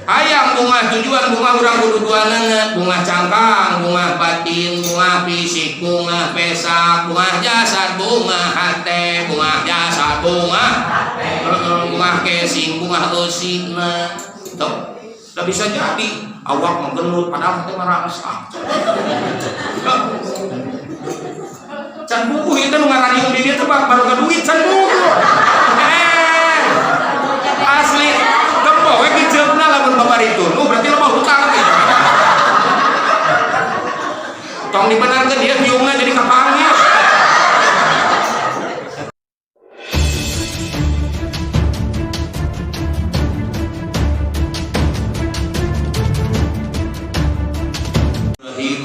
Hayang bungah tujuan bungah urang kudu duanana, bungah cangkang, bungah batin, bungah fisik, bungah pesak, bungah jasad, bungah hate, bungah jasad, bungah hate, bungah kesing, bungah eusina. Tuh, udah bisa jadi awak menggenut padahal hate mah rangsak. Can buku itu nu ngaradium di dieu teh baru duit can buku. Asli tempo we kiceupna lamun babari tunu berarti loba hutang teh. Tong dibenarkeun dia biungna jadi kapanggih.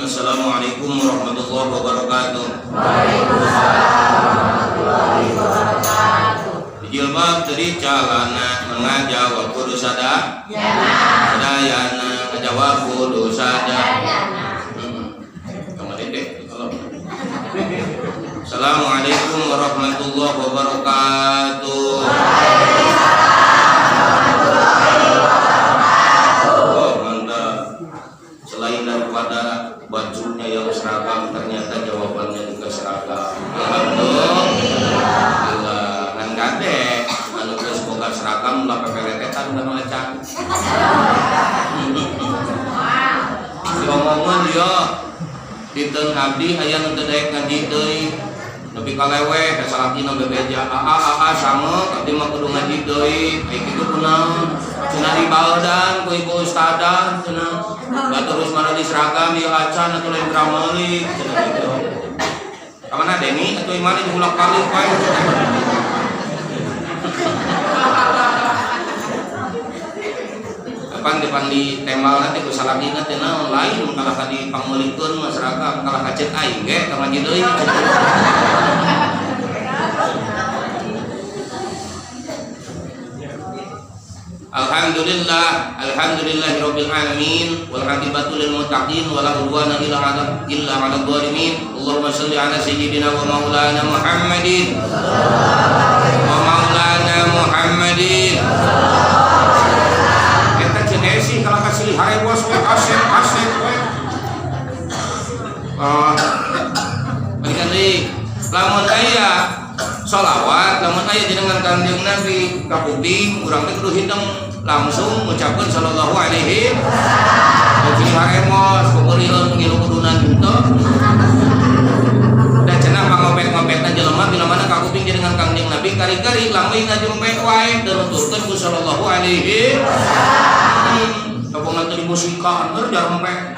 Assalamualaikum warahmatullahi wabarakatuh. Waalaikumsalam warahmatullahi wabarakatuh. Jilbab dari calana mengajawab kudu sada sadayana ngajawab kudu sadayana. Kamu dedek kalau. Assalamualaikum warahmatullahi wabarakatuh. Waalaikumsalam warahmatullahi wabarakatuh. Oh, mantap. Selain daripada bajunya yang seragam, ternyata jawabannya juga seragam. Alhamdulillah. Ngan gade anu geus boga seragam ulah pepeletetan kana acan. Diomongan dia diteun abdi aya nu teu daek ngaji deui. Nepi ka leweh ka salakina bebeja aa aa sange abdi mah kudu ngaji deui. Ai kitu kunaon? Cenah dibaldan ku ibu ustadzah cenah. Batur terus mana di seragam ieu acan atuh lain gramelik cenah kitu. Ka mana Deni atuh imane diulak balik wae. Kapan depan di tembal nanti ku salakina teh naon lain kalah ka dipangmeulikeun mah seragam kalah ka ceuk aing ge ka ngaji deui. Alhamdulillah, alhamdulillahirabbil alamin wal aqibatu lil muttaqin wala udwana illa ala zalimin. Allahumma shalli ala sayyidina wa maulana Muhammadin wa maulana Muhammadin. Eta cenesi kalau kasih harewos we asep asep we. Ah. Balikan deui. Lamun aya sholawat, lamun aya jenengan Kangjeng Nabi ka kuping urang teh kudu hideng langsung ngucapkeun sallallahu alaihi wasallam. Jadi haremos kukurieun ngilu kudunan henteu. Da cenah pangopet-ngopetna jelema bila mana ka kuping jenengan Kangjeng Nabi kari-kari lambey ngajempe wae teu nuturkeun ku sallallahu alaihi wasallam. Kabongan teu dimusikan keur jarempe.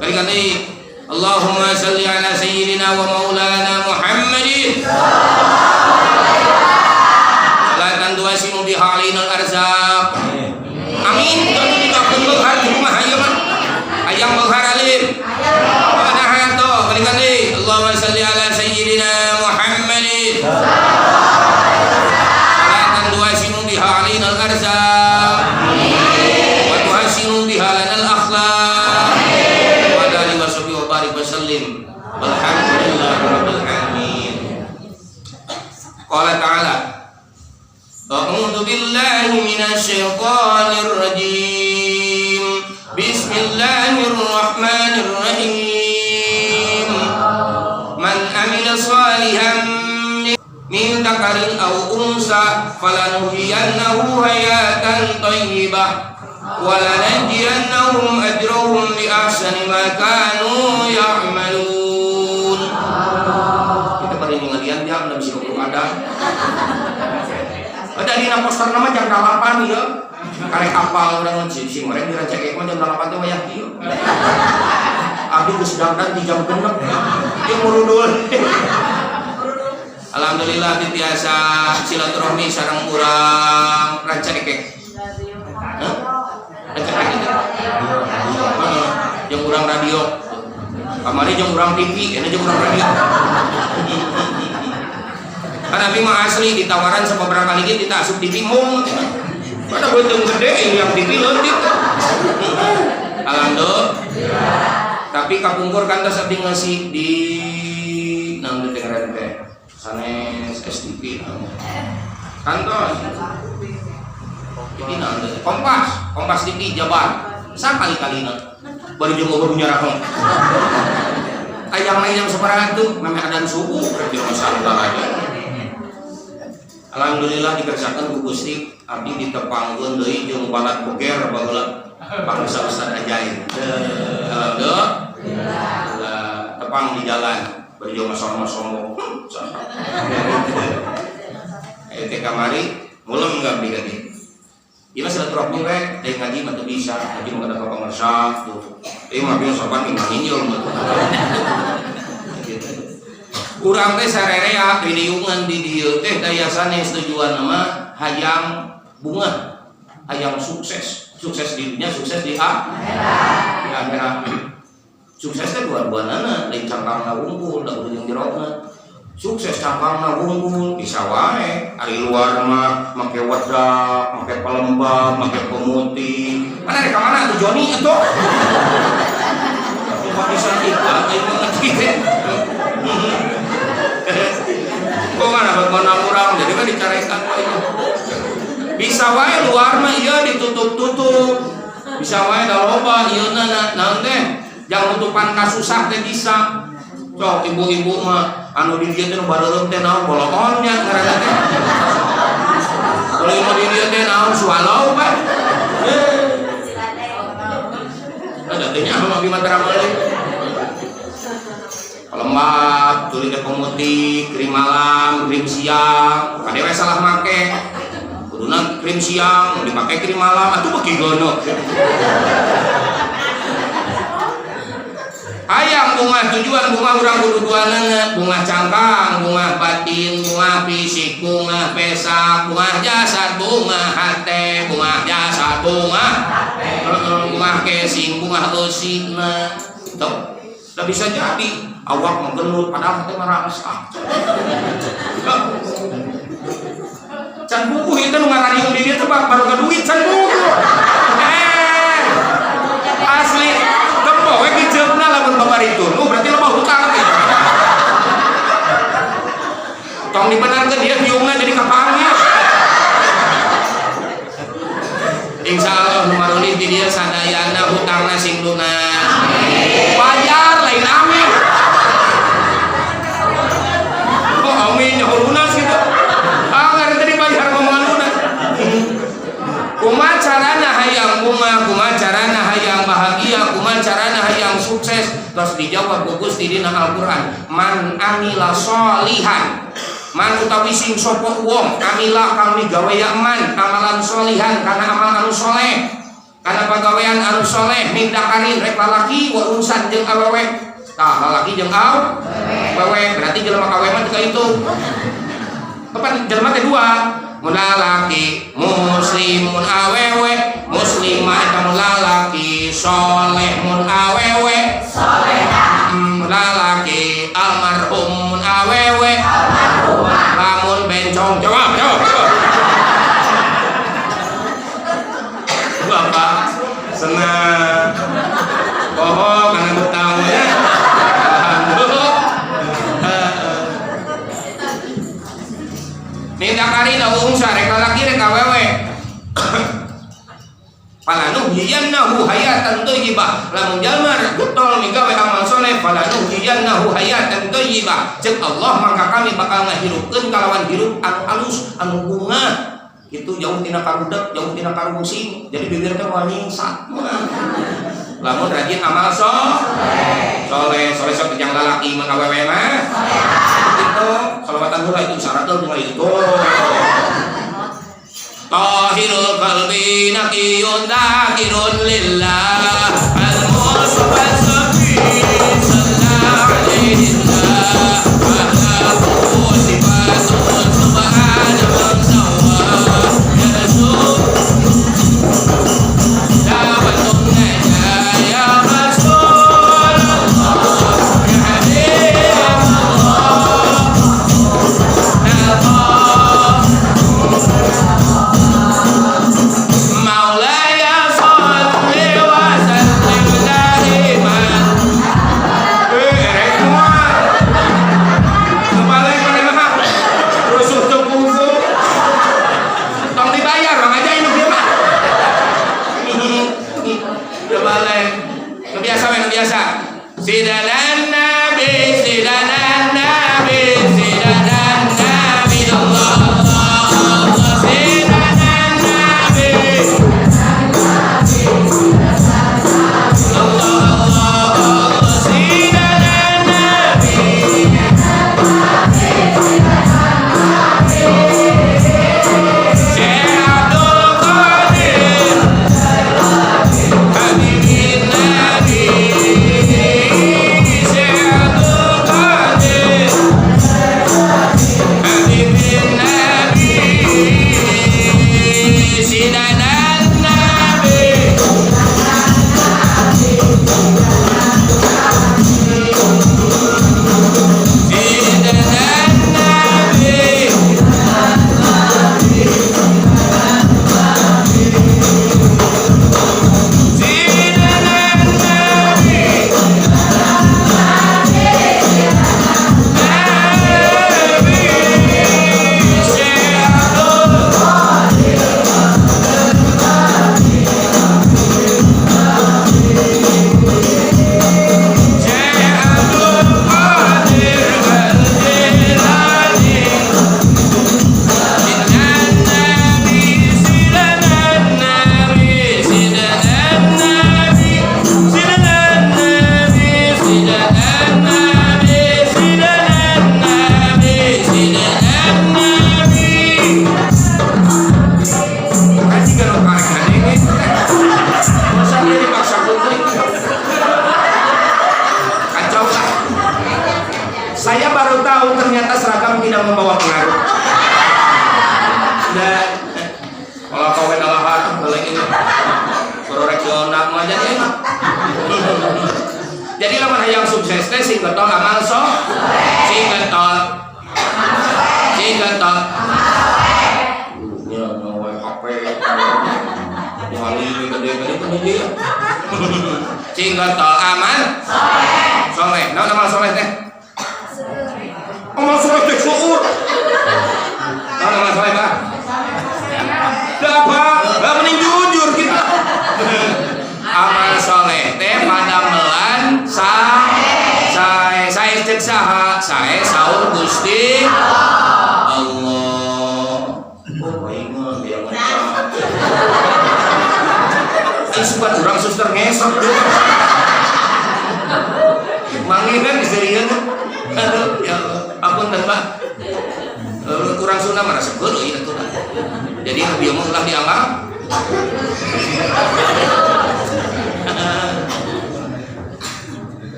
Balikan deui. Allahumma salli ala sayyidina wa maulana Muhammadin. Salatan tuwasimu biha alaina al-arzaq. Amin. Kalau dikakeun beunghar di rumah ieu mah. Hayang beunghar alim. Mana hato balikan deui. Allahumma salli ala sayyidina Muhammadin. Salatan tuwasimu biha alaina al-arzaq. Wa tuhassinu biha lana al-akhlaq. Wa alihi wa sahbihi wa barik wa sallim. Walhamdulillahi rabbil alamin. Qala ta'ala A'udzu billahi minasy syaithanir rajim. Bismillahirrahmanirrahim. Man amila salihan min dzakarin aw unsa falanuhyiyannahu hayatan thayyibah wa lanajziyannahum ajrahum bi ahsani ma kanu ya'malun. Kita bari ningalian dia udah bisa kudu ada. Ada dina poster nama jam 8 ya. Karek apal urang si mereka di Rancakek mah jam 8 teh wayah kieu. Abdi geus dangdan di jam 6. Ieu murudul. Alhamdulillah abdi tiasa silaturahmi sareng urang Rancakek. Hah? Rancakek. Heeh, jeung urang radio. Kamari jeung urang TV, ini jeung urang radio. Kan abi mah asli ditawaran sababaraha kali ge kita asup TV mung. Pada beuteung gede yang TV leutik. Alhamdulillah. Tapi kapungkur kan tos abdi ngasih di naon teh ngaran teh? Sanes STV. Kantos. TV naon teh? Kompas, Kompas TV Jabar. Sakali-kalina. Baru jeung baru nyarahong. Ayang lain yang sabaraha tuh, memeh adan subuh rek di Nusantara aja. Alhamdulillah dikerjakan ku Gusti, abdi ditepangkeun deui jeung balad boger baheula bangsa Ustaz Ajaib. Alhamdulillah. Tepang di jalan bari jeung sombong. Teh kamari mulem enggak abdi tadi. Ieu mah silaturahmi we, teh ngaji mah teu bisa, ngaji mah kada ka pangersa tuh. Ieu mah abdi sopan nginjil mah tuh. Urang teh sarerea diniungan di dieu teh daya sanes tujuan mah hayang bunga, hayang sukses, sukses di dunia, sukses di akhirat. Di akhirat. Sukses teh dua-duanana, lain cangkangna wungkul, da kudu jeung jerona. Sukses cangkangna wungkul bisa wae, ari luar mah make wedak, make pelembab, make pemutih. Mana rek ka mana atuh Joni atuh? Cuma bisa iklan aing mah ngerti teh. Kok mana mana urang jadi kan dicarekan wae. Bisa wae luar mah ieu ditutup-tutup. Bisa wae da loba ieu na naon teh? Jang nutupan kasusah teh bisa. Sok ibu-ibu mah anu di dieu teh nu bareureum teh naon boloon nya ngaranna teh. Kalau ibu di dieu teh naon swallow bae. Eh. Ada teh nya mah abdi mah tara meuli. Pelembab, tuluy teh pemutih, krim malam, krim siang, kade we salah make. Kuduna krim siang, mau dipake krim malam, atuh beuki geuneuh. Hayang bunga tujuan bunga urang kudu duanana, bunga cangkang, bunga batin, bunga fisik, bunga pesak, bunga jasad, bunga hate, bunga jasad, bunga hate, bunga casing, bunga eusina. Tuh, tak bisa jadi awak menggenut padahal hate mah rangsak. Can buku itu nu ngarariung di dieu teh baru duit can buku. Asli tempo we kiceupna lamun babari tunu berarti loba hutang teh. Tong dibenarkeun dia hiungna jadi kapanggih. Insyaallah nu marulih di dieu sadayana hutangna sing lunas. Bayar lain amin. Oh amin nya lunas gitu. Ah ngarep tadi bayar ngomongan lunas. Kumaha carana hayang bunga, kumaha carana hayang bahagia, kumaha carana hayang sukses? Terus dijawab ku Gusti dina Al-Qur'an, man amila sholihan. Man utawi sing sapa wong amila kang migawe ya man amalan sholihan kana amal anu soleh. Kana pagawean anu soleh min dakarin rek lalaki wa unsan jeung awewe. Tah lalaki jeung awewe berarti jelema kawe mah teu itu. Kapan jelema teh dua? Mun lalaki muslim mun awewe muslimah eta mun lalaki soleh mun awewe solehah mun lalaki almarhum mun awewe almarhumah lamun bencong jawab jawab jawab. Bapak senang bohong karena betang ya. Minta kari na unsa rek lalaki rek awewe. Falanuhyiyannahu hayatan thayyibah. Lamun jalma getol migawe amal soleh falanuhyiyannahu hayatan thayyibah. Ceuk Allah maka kami bakal ngahirupkeun kalawan hirup anu alus anu bunga. Itu jauh tina karudet, jauh tina karungsing. Jadi bibir teh moal nyingsak. Lamun rajin amal soleh. Soleh, soleh sok jeung lalaki mun awewe mah. Itu salawatan heula itu syarat teh itu. Tahirul qalbi naqiyun dzakirun lillah al-mustafa safi sallallahu alaihi wa sifatun subhanahu wa ta'ala ya da'watun ya rasulullah ya habibullah. Maulaya sholli wa sallim daiman. Sidana Nabi, Sidana Nabi, Sidana Nabi, Allah Allah Allah, Sidana Nabi, Allah Allah Allah, Sidana Nabi, Syekh Abdul Qadir Habibin Nabi, Syekh Abdul Qadir Habibin Nabi, Sidana Nabi, Sidana Nabi, Sidana Nabi, Nabi, Syekh Abdul Syekh Abdul Qadir Al-Jilani, Sidana Nabi, Sidana Nabi, Sidana Nabi, Sidana Nabi, Sidana Nabi, Sidana Nabi, Sidana Nabi. Ngaji kan karek ini. Masa dia dipaksa kudu? Kacau lah. Saya baru tahu ternyata seragam tidak membawa pengaruh. Dan kalau kau adalah kalau ini korek zona mah jadi enak. Jadi lamun hayang sukses teh sing getol amal so, sing getol, sing getol. Ya, mau HP. Wali gede-gede itu dia. Sing getol amal soleh. Naon amal soleh teh? Amal soleh teh seueur. Naon amal soleh, Pak? Dah apa? Lah, mending jujur kita. Amal soleh teh padamelan sa sae. Sae cek saha? Sae saur Gusti Allah. Oh, aing mah biang ngeca. Ai sugan urang suster ngesot tuh. Manggih kan diserian. Aduh, ya Allah. Apunten, Pak. Kurang Sunda mah resep geuleuh ieu atuh. Jadi nu bieu mah ulah dianggap.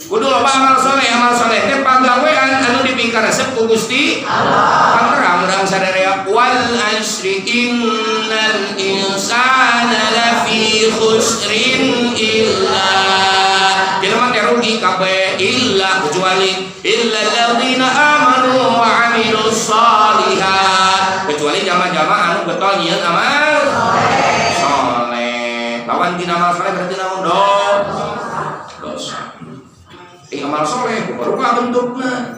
Kudu loba amal soleh, amal soleh teh pagawean anu dipikaresep ku Gusti Allah. Pangterang urang sadaya, wal asri innal insana lafi khusrin illa, jelema teh rugi kabeh, illa kecuali, illa alladzina amanu wa amilus solihat, kecuali jama-jama anu getol nyieun amal soleh. Lawan dina amal soleh berarti naon? Dosa. Amal soleh rupa bentuknya.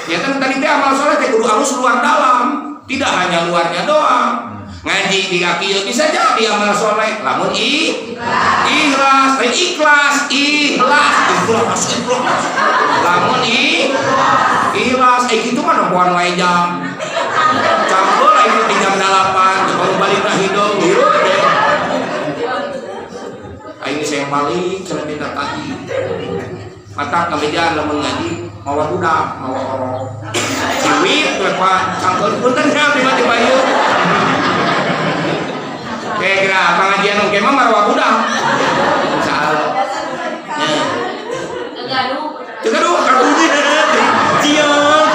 Ya kan tadi teh amal soleh teh kudu alus luar dalam, tidak hanya luarnya doang. Ngaji di kaki bisa jadi amal soleh, lamun ikhlas, lain ikhlas, ikhlas, ikhlas, ikhlas. Lamun ikhlas, kitu mah nempoan wae jam. Campur lain di jam 8, kalau balik na hidung, hirup deh. Aing saya balik, cenah minta tadi. Mata kamejaan lamun ngaji mawa budak, mawa orok. Ciwit we Pak, cangkeun punten ya tiba-tiba yuk. Oke, kira pengajian oke mah marwa budak. Insyaallah. Ya. Gaduh. Teu gaduh karunya. Ciong,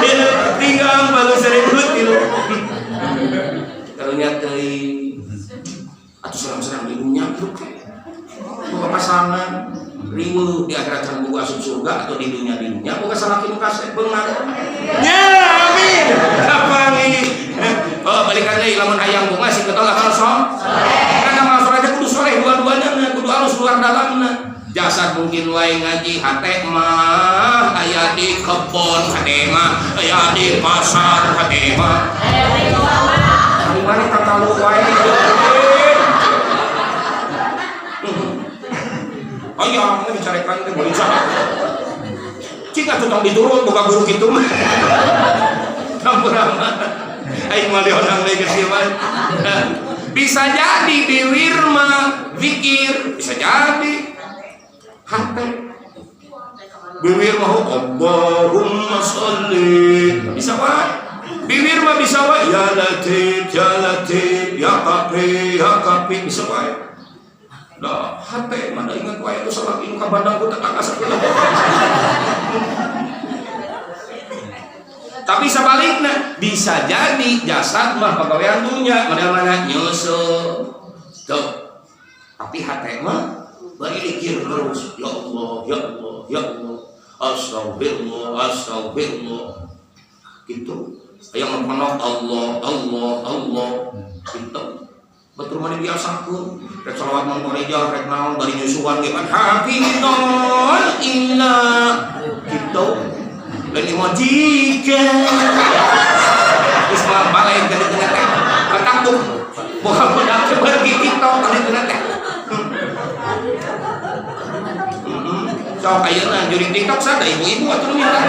tinggal bagus seribu tilu. Karunya teuing. Atuh serang-serang di dunia kieu teh. Boga pasangan riweuh di akhirat can boga asup surga atau di dunia boga salaki nu kasep beunang. Nya, amin. Kapangi. Oh, balikan deui, lamun hayang bunga sing getol amal soleh. Kan amal soleh teh kudu soleh dua-duanya, kudu alus luar dalamna. Jasad mungkin wae ngaji, hate mah aya di kebon, hate mah aya di pasar, hate mah di mana tatalu wae. Hayang dicarekan teh balik saha. Atuh tong diturut boga guru kitu mah. Hampura mah. Aing mah dionang deui geus ieu mah. Bisa jadi biwir mah zikir, bisa jadi hate biwir mah Allahumma sholli, bisa wae. Biwir mah bisa wae ya latif, ya latif, ya kafi, ya kafi, bisa wae. Dah hate mah da ingat wae atuh salaki nu ka bandang ku tetangga sakitu. Tapi sebaliknya bisa jadi jasad mah pagawean dunya model mana nyusul tuh, tapi hate mah bari dikir terus ya Allah, ya Allah, ya Allah, astagfirullah, astagfirullah gitu. Yang ngeponok Allah, Allah, Allah gitu. Betul mana biasakeun rek salawat mang pareja rek naon bari nyusuan ge kan hafidhon illa gitu. Lain emoji geus mah balik ka ditu teh katakuk boga budak teh pergi TikTok ka ditu teh. Sok ayeuna juring TikTok sada ibu-ibu atuh nu minta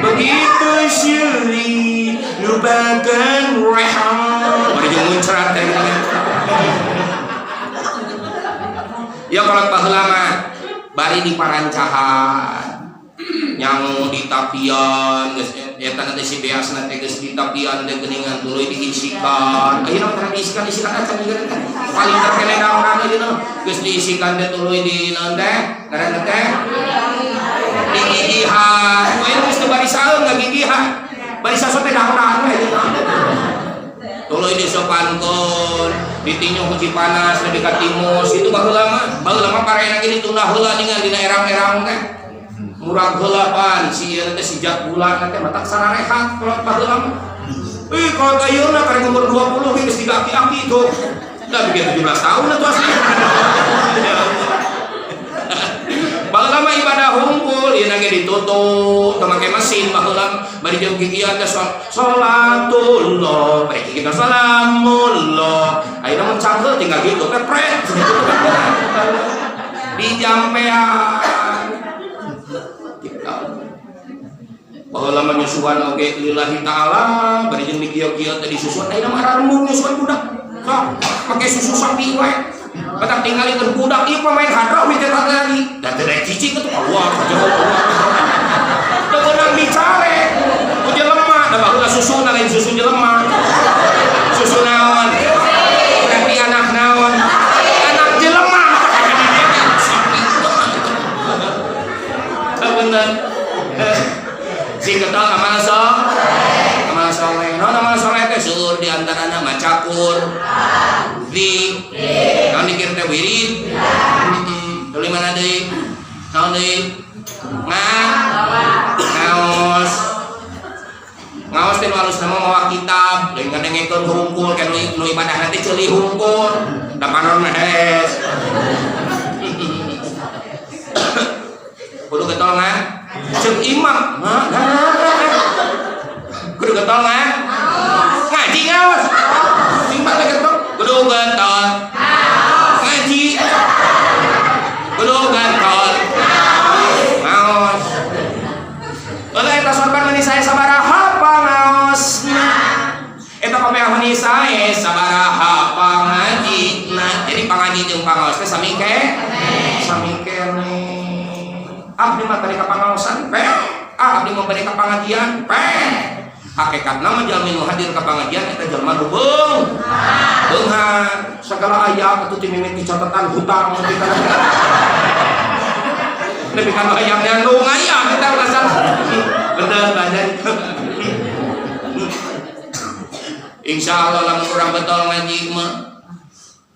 begitu syuri lupakan rehan bari jeung muncrat teh gitu. Ya kalau baheula mah bari diparancahan yang ditapian geus eta teh si beasna teh geus ditapian teh geuningan tuluy diisikan. Ayeuna mah tara diisikan, isikan acan juga teh paling terkenal ayeuna geus diisikan teh tuluy di naon teh ngaranna teh digigihan. Ayeuna geus teu bari saeung ngagigihan, bari sasot teh dahar-dahar we ayeuna. Tuluy disopankeun, ditinju ku Cipanas nepi ka timus itu baheula mah. Baheula mah parena ge ditunda heula ningan dina erang-erang teh. Murag heula pan si ieu teh si jat bulan teh matak sararehat kalau baheula mah. Kalau ayeuna karek umur 20 geus tiga aki-aki tuh. Da bikin 17 tahun atuh asli. Baheula mah ibadah hungkul ieu ge ditutup teu make mesin baheula bari jeung gigian teh salatullah bari gigian salamullah. Ayeuna mun cangkeul tinggal gitu teh pret dijampean. Baheula mah nyusuan oge lillahi ta'ala bari jeung dikieu-kieu teh disusuan. Ayeuna mah rarembung nyusuan budak. Sok make susu sapi we. Batak tingalikeun budak ieu pemain hadrah we teh lagi. Da teh rek cicing atuh keluar ka jauh keluar. Teu meunang dicare. Ku jelema da baheula susuna lain susu jelema. Susu naon? Berarti anak naon? Anak jelema. Sapi. Teu bener. Sing getol amal soleh, amal soleh. Naon amal soleh teh seueur di antarana macakur, di, naon dikir teh wirid, tuluy mana deui? Naon deui? Ngaos. Ngaos teh nu alus nama mawa kitab, lain ngadengekeun hungkul kan nu ibadah teh ceuli hungkul, da panon mah hees. Kudu getol nga? Ceuk imam. Kudu getol nga? Ngaji ngaos. Sing balik getol. Kudu getol. Ngaji. Kudu getol. Ngaos. Eulah eta sorban meni sae sabaraha pangaosna. Eta pameah meni sae sabaraha pangajina. Jadi pangaji jeung pangaos teh sami ke? Sami keneh. Abdi mah bade ka pangaosan, pe. Abdi mah bade ka pangajian, pe. Hakikatna mah jalmi nu hadir ka pangajian eta jalma nu beunghar. Sagala aya atuh ti mimiti catatan hutang nepi ka nepi ka hayang nyandung aya kita ulasan. Bener badan. Insyaallah lamun urang betol ngaji mah,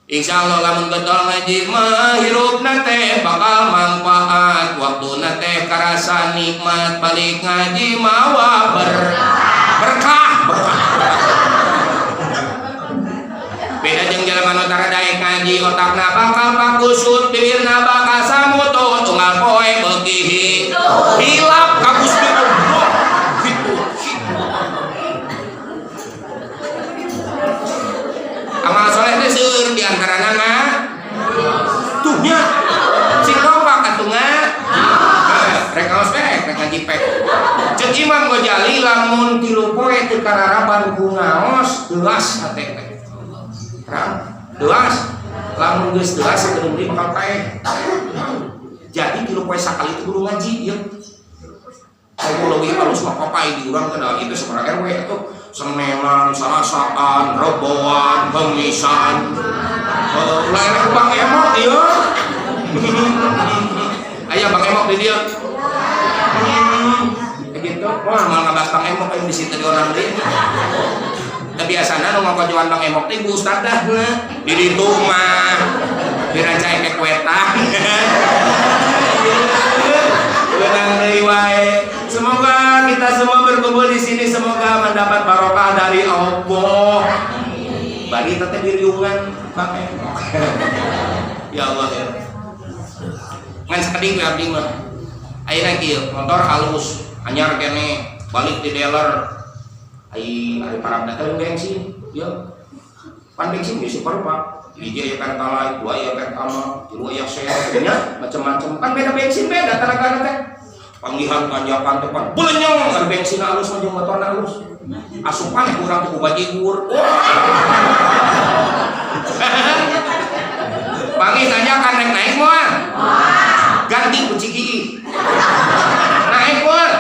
insyaallah lamun betol ngaji mah hirupna teh bakal manfaat, waktuna teh karasa nikmat, balik ngaji mawa berkah, berkah. Beda jeung jelema nu tara daek ngaji, otakna bakal pakusut, bibirna bakal samutut, unggal poe beuki hilap ka Gusti Allah. Gitu. Amal soleh teh seueur di antarana nga tuh nya sing kompak atuh nga rek ngaos we rek ngaji. ngaji pek. Cek Imam Ghazali, lamun 3 poe teu kararaban ku ngaos, teuas hate teh. Terang, teuas. Lamun geus teuas, sakedeung deui bakal paeh. Jadi 3 poe sakali itu kudu ngaji ieu. Kalau lebih halus mah papai di urang teh, itu sabaraha RW itu Senenan, Salasaan, Reboan, Kemisan. Ulah eleh Bang Emok ieu. Aya Bang Emok di dieu. Gitu. Wah, malah ngabahas Bang Emok aya di situ di orang deui. Da biasana nu ngakojoan Bang Emok teh ibu ustadahna. Di ditu mah di Rancaekek Wetan. Benang deui wae. Semoga kita semua berkumpul di sini semoga mendapat barokah dari Allah. Bari teh diriungan Bang Emok. Ya Allah ya. Ngan sakedik we abdi mah. Ayeuna kieu, motor halus, anyar kene, balik di dealer. Ai ari parabna teh bensin, ya. Pan bensin geus super, Pak. Hiji aya Pertalite, dua aya Pertama, tilu aya Shell, nya macam-macam. Kan beda bensin beda tenagana teh. Panggihan tanjakan teh pan belenyong, ari bensin halus mah jeung motorna halus. Asupan urang teh ku bajigur. Wah. Panggih tanjakan rek naik moal? Ganti ku ciki. Naik moal?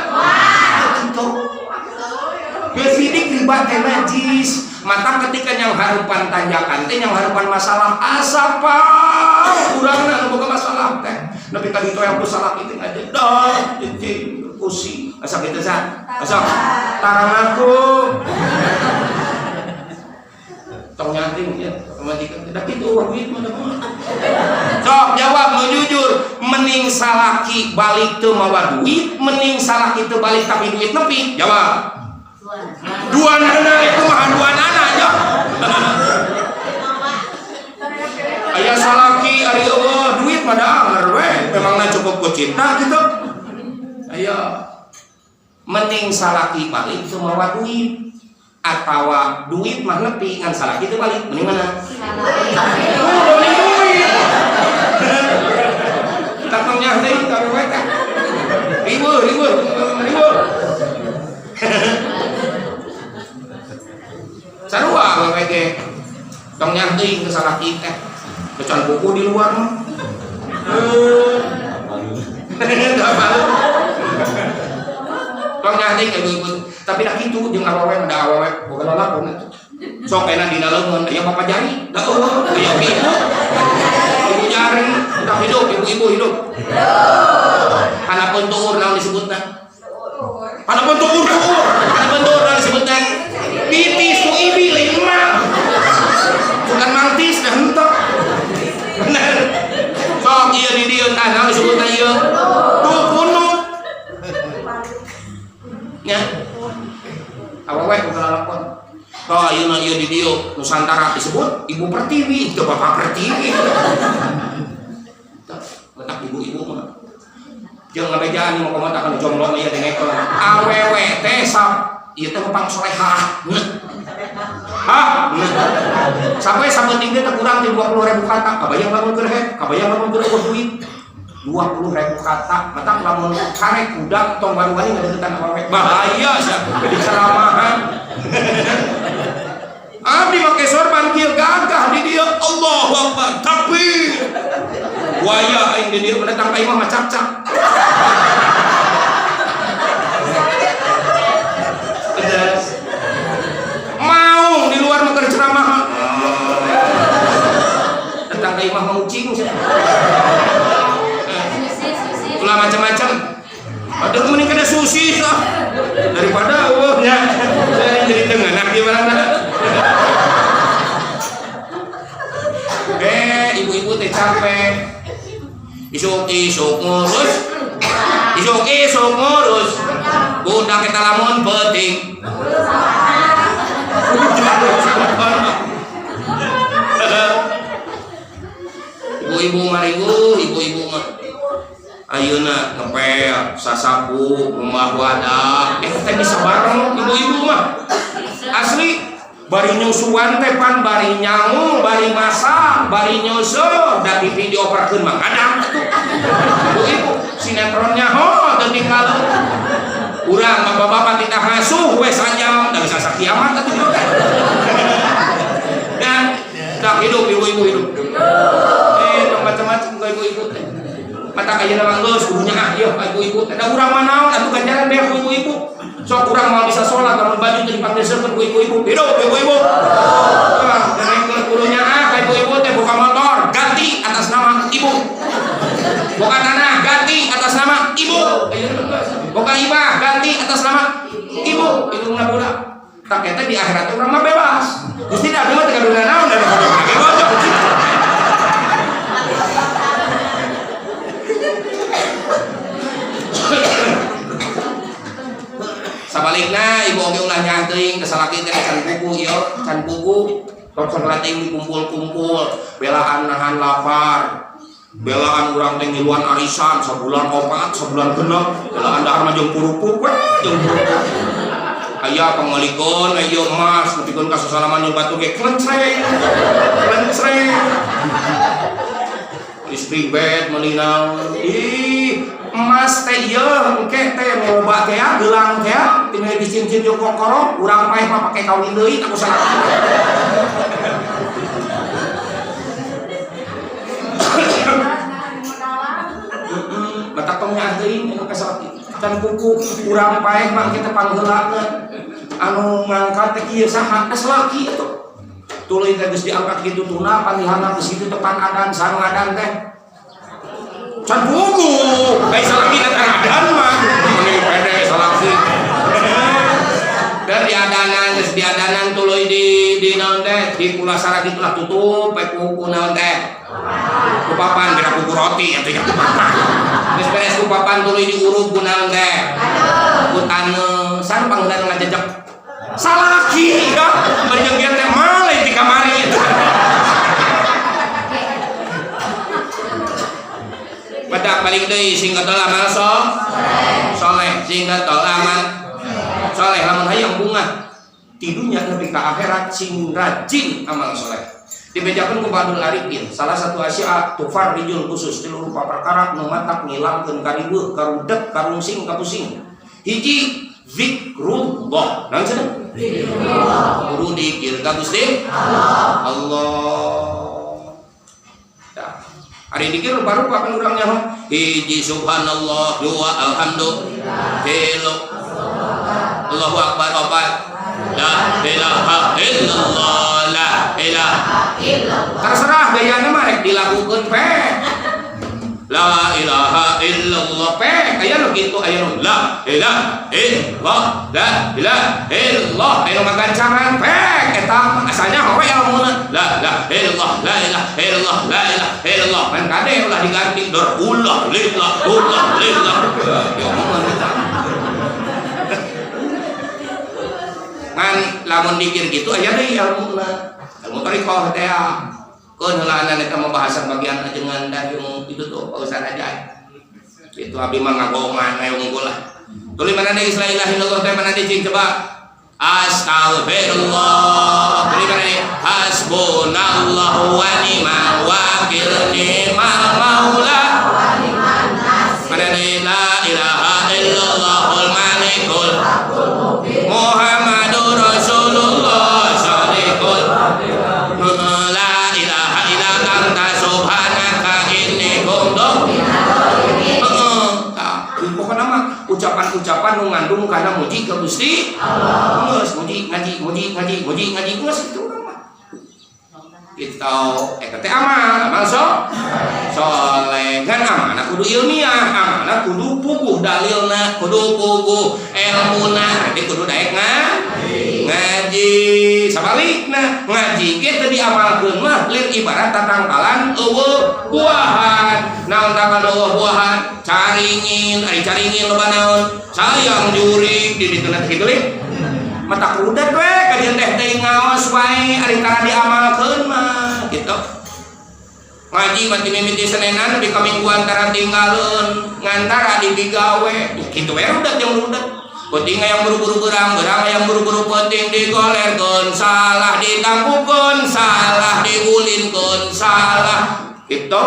Gitu. Geus sidik riba teh najis. Mata ketika yang harupan tanjakan teh yang harupan masalah asa pang urangna nu boga masalah teh. Nepi ka ditu yang ku salah kitu aja dah cicing pusing. Asa kitu sa? Asa tarang aku. Tong nyanting ya, pamajikan. Da kitu eueuh duit mah da mah. Sok jawab nu jujur, mending salaki balik teu mawa duit, mending salaki teu balik tapi duit nepi. Jawab. Dua nana itu mah dua nana ya. Aya salaki ari eueuh duit mah da anger we, memangna cukup ku cinta gitu. Ayo. Mending salaki balik teu mawa duit atawa duit mah nepi ngan salaki teu balik, mending mana? Oh, mending duit. Tatong nyah deui ka we teh. Riweuh, riweuh, riweuh. Sarua we ge. Tong nyah teuing ke salaki teh. Kecan buku di luar mah. Eh. Malu. Tong nyah teuing ibu-ibu. Tapi dah kitu jeung awewe mah da awewe boga lalakon atuh. Sok enak dina leungeun aya bapak jari. Da eueuh aya ibu. Ibu jari, udah hidup, ibu-ibu hidup. Handapeun tuur naon disebutna? Handapeun tuur tuur. Handapeun tuur naon disebutna? Bitis tu ibi lain mah. Bukan mangtis dah henteu. Bener. Sok ieu di dieu tah naon disebutna ieu? Tuh kunut. Nya. Awewe bukan lalakon. Oh, ayeuna ieu di dieu Nusantara disebut Ibu Pertiwi, itu Bapak Pertiwi. Letak ibu-ibu mah. Jeung ngabejaan mau komo takkan jomblo mah ieu dengekeun. Awewe teh sap ieu teh pang solehah. Hah? Sampai sapenting teh kurang ti 20.000 kata. Kabayang lamun keur head, kabayang lamun keur eueuh duit. 20.000 kata, matak lamun karek kuda tong wani-wani ngadeukeutan awewe. Bahaya sia di ceramahan. Abdi make sorban kieu gagah di dieu, Allahu Akbar. Takbir. Buaya aing di dieu mendatang ka imah mah cak-cak. Pedas. Mau di luar mah keur ceramah. Datang ka imah mau ucing sia. Ulah macam-macam. Padahal mending kena susi lah daripada eueuh nya. Saya jadi tengenah di mana. Ibu-ibu teh capek. Isuk-isuk ngurus. Isuk-isuk ngurus. Budak kita lamun penting. Ibu-ibu mah riweuh, ibu-ibu mah. Ayeuna ngepel, sasapu, ngumbah wadah, teh bisa bareng ibu-ibu mah. Asli bari nyusuan teh pan bari nyangu, bari masak, bari nyusu, da TV dioperkeun mah kadang atuh. Ibu-ibu Sinetronnya ho teu tinggal. Urang bapak-bapak tidak ngasuh we sajam da bisa sakiamat atuh hidup teh. Dan tak hidup ibu-ibu hidup. Tong macam-macam ka ibu-ibu teh. Mata ayeuna mah geus kudu nyaah ieu ka ibu-ibu teh. Da urang mah naon atuh ganjaran beak ku ibu-ibu. Sok urang moal bisa sholat lamun baju teh dipangdesekeun ku ibu-ibu. Hidup ibu-ibu. Wah, dengekeun kudu nyaah ka ibu-ibu teh buka motor ganti atas nama ibu. Buka tanah ganti atas nama ibu. Buka ibah ganti atas nama ibu. Itu mah budak. Tak eta di akhirat urang mah bebas. Gusti da abdi mah teu gaduh naon da ge bojok. Sabalikna ibu oge ulah nyaah teuing ka salaki teh can pugu ieu, can pugu. Sok sok teuing dikumpul-kumpul, belaan nahan lapar. Belaan urang teh ngiluan arisan sabulan opat, sabulan genep, belaan dahar mah jeung purupuk we, jeung purupuk. Aya pangalikeun aya emas nepikeun ka sasalaman jeung batu ge klencreng. Klencreng. Istri bed meuli naon. Ih, emas teh ieu engke teh loba teh ya, gelang teh ya, tinggal di cincin jeung kokoro, urang paeh mah pake kawin deui tak usah. Batak tong nyaah teuing anu ka salaki. Can kuku urang paeh mah engke teh pangheulana. Anu ngangkat teh kieu saha? Teh salaki atuh. Tuluy teh geus diangkat kitu tuna panihana geus kitu tepan adan sareng adan teh. Can pugu, bae salaki teh adan mah. Meni pede salaki. Dan diadanan geus diadanan tuluy di naon teh di pulasara kitu lah tutup bae ku naon teh. Ku papan beda ku roti atuh ya ku papan. Geus beres ku papan tuluy diurug ku naon teh. Ku taneuh sareng pangheulana ngajejek. Salaki ya, bari jeung dia teh maleh di kamari itu. Badak balik deui sing getol amal soleh, sing getol amal soleh lamun hayang bungah tidunya nepi ka akhirat sing rajin amal soleh. Dibejakeun ku Badul Arifin, salah satu asya tufarrijul khusus tilu rupa perkara nu matak ngilangkeun kariweuh, karudet, karungsing, kapusing. Hiji zikrullah. Naon cenah? Zikrullah. Kudu dikir ka Gusti Allah. Allah. Tah. Ari dikir baru papan urang nyaho. Hiji subhanallah, dua alhamdulillah, tilu Allahu akbar, opat la ilaha illallah, la ilaha illallah. Terserah gayana mah rek dilakukeun pe. La ilaha illallah pe aya nu kitu, aya nu la ilaha illallah, la ilaha illallah, aya nu magancangan pe eta asalnya we ilmuna la ilaha illallah, la ilaha illallah, la ilaha illallah. Kan kade ulah diganti dor ulah lillah, ulah lillah. Ya omongan eta. Ngan lamun dikir kitu aya deui ilmuna. Ilmu thariqah teh keun heulaanan eta mah bahasan bagian ajengan da jeung itu tuh Pak Ustaz aja. Itu abdi mah ngagongan aya unggul lah. Tuluy mana deui la ilaha illallah teh mana deui cing coba. Astagfirullah. Tuluy mana deui hasbunallahu wa ni'mal wakil ni'mal maula. Mana deui la ilaha illallahul malikul Muhammadur Rasulullah shadiqul la ilaha illa anta subhanaka inni kuntu. Pokokna mah ucapan-ucapan nu ngandung kana muji ka Gusti Allah. Geus muji ngaji muji ngaji muji ngaji geus kitu urang mah. Kitu eta teh amal, amal soleh. Kan amanah kudu ilmiah, amanah kudu puguh dalilna, kudu puguh elmuna, jadi kudu daek ngaji. Sabalikna ngaji ge teu diamalkeun mah lir ibarat tatangkalan eueuh buahan. Naon tangkal eueuh buahan? Caringin, ari caringin loba naon? Sayang jurig di ditu teh kitu lih. Mata kudet we ka dieu teh teuing ngaos wae ari tara diamalkeun mah kitu. Ngaji mah ti mimiti Senenan di kamingguan tara tinggaleun, ngantara dipigawe. Tuh kitu we rudet jeung rudet. Penting yang buru-buru berang, berang yang buru-buru penting digolerkeun, salah ditampukeun, salah digulinkeun, salah. Itu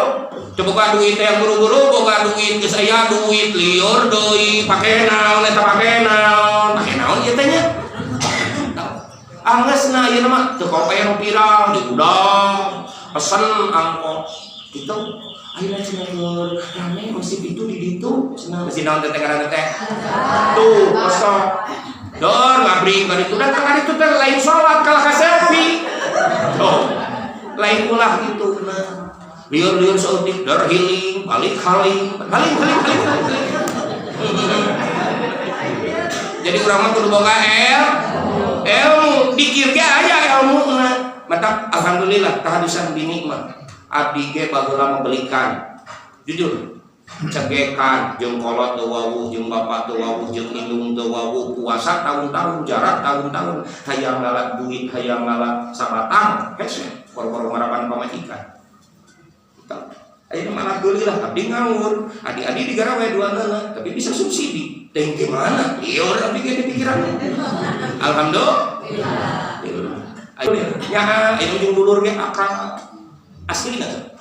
teu boga duit yang buru-buru boga duit, geus aya duit lieur deui, pake naon eta, pake naon, pake naon ieu teh nya. Anggesna ieu mah teu kope nu pirang diudah pesen angkot gitu. Ayeuna cenah keur rame masjid itu di ditu cenah, masjid naon teh ngaranna teh tuh, kosong dor ngabring ka ditu, datang ka ditu teh lain salat, kalah ka selfie tuh, lain ulah gitu. Nah, lieur-lieur saeutik dor healing, balik haling haling haling haling haling. Jadi urang mah kudu boga ilmu, dikir ge aya ilmuna. Matak alhamdulillah kehabisan bini mah abdi ge baheula membelikan, jujur, cegekan jeung kolot teu wawuh, jeung bapak teu wawuh, jeung indung teu wawuh, puasa tahun-tahun, jarak tahun-tahun, hayang ngala duit, hayang ngala sabatang hese, boro-boro marapan pamajikan. Ayeuna mah alhamdulillah abdi ngawur, adik-adik digarawe dua nana, tapi bisa subsidi. Teh gimana? Lieur abdi ge di pikiran. Alhamdulillah. Ya, itu ujung dulur ge akal. Asli tuh.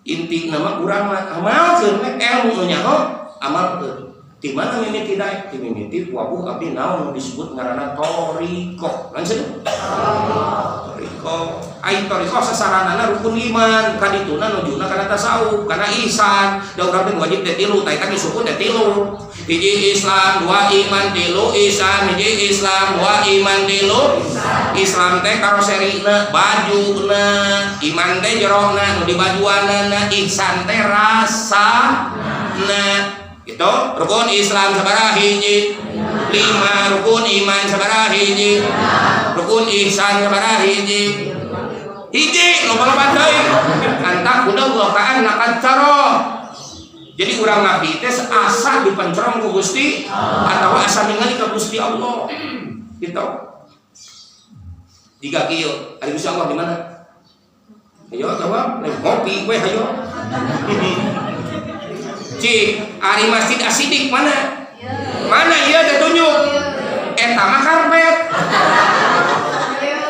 Inti nama urang mah amalkeun we ilmu nu nyaho, amalkeun. Di mana mimiti daek? Di mimiti wabuh abdi naon nu disebut ngaranna thoriqoh. Lanjut. Thoriqoh. Ai thoriqoh sasaranana rukun iman, kadituna nujuna kana tasawuf, kana ihsan. Da urang teh wajib teh tilu, tah eta suku teh tilu. Hiji Islam, dua iman, tilu ihsan, hiji Islam, dua iman, tilu Islam teh karoserina, bajuna, iman teh jerona, nu dibajuanana, ihsan teh rasana. Gitu, rukun Islam sabaraha hiji? Lima. Rukun iman sabaraha hiji? Rukun ihsan sabaraha hiji? Hiji, loba-loba teuing. An ta'budallah ka'annaka tara. Jadi urang ngabdi teh asa dipencerong ku Gusti atau asa ningali ka Gusti Allah. Gitu. Jika kieu, ari Gusti Allah di mana? Ayo jawab, lain ngopi we hayo. Cik, ari Masjid Asidik mana? Mana ieu teh tunjuk? Eta mah karpet.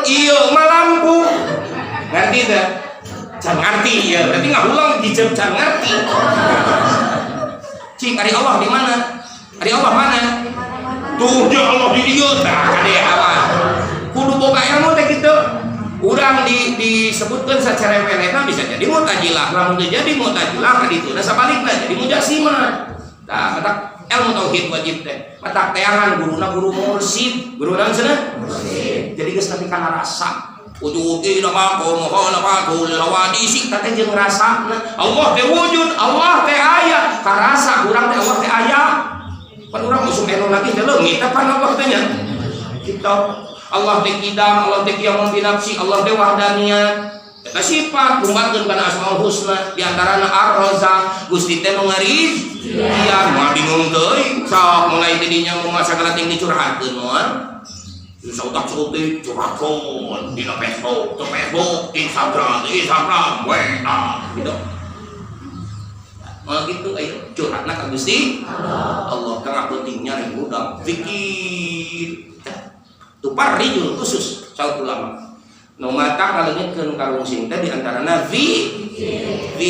Ieu mah lampu. Ngerti teh? Can ngerti ya, berarti ngahulang dijawab can ngerti. Cik, ari Allah di mana? Ari Allah mana? Tuh, ya Allah di dieu tah kade awan. Kudu boga ilmu teh kitu. Urang di, disebutkan secara welehna bisa jadi Mu'tazilah, lamun teu jadi Mu'tazilah kadituna sabalikna jadi Mujassimah. Tah, matak ilmu tauhid wajib teh. Matak teangan guruna guru mursyid, guru naon cenah? Mursyid. Jadi geus nepi kana rasa. Wujud maqam mukhalafatul hawadisi teh jeung rasana. Allah teh wujud, Allah teh aya. Karasa urang teh Allah teh aya. Pan urang musuh eno lagi teh leungit teh pan Allah teh nya. Gitu. Allah teh kidam, Allah teh qiyamun binafsi, Allah teh wahdaniyat. Eta sifat lumbatkeun kana Asmaul Husna, di antarana Ar-Razzaq, Gusti teh nu ngarizkian. Moal bingung teuing, sok mulai ti dinya mun sagala ting dicurhatkeun moal. Sautak sautik curhatkeun dina Facebook, teu Facebook, Instagram, Instagram, WA gitu. Moal gitu ayo curhatna ka Gusti Allah. Tengah pentingnya hudang zikir. Tuparrijul khusus saur ulama. Nu matak ngaleungitkeun karungsing teh di antarana zikir.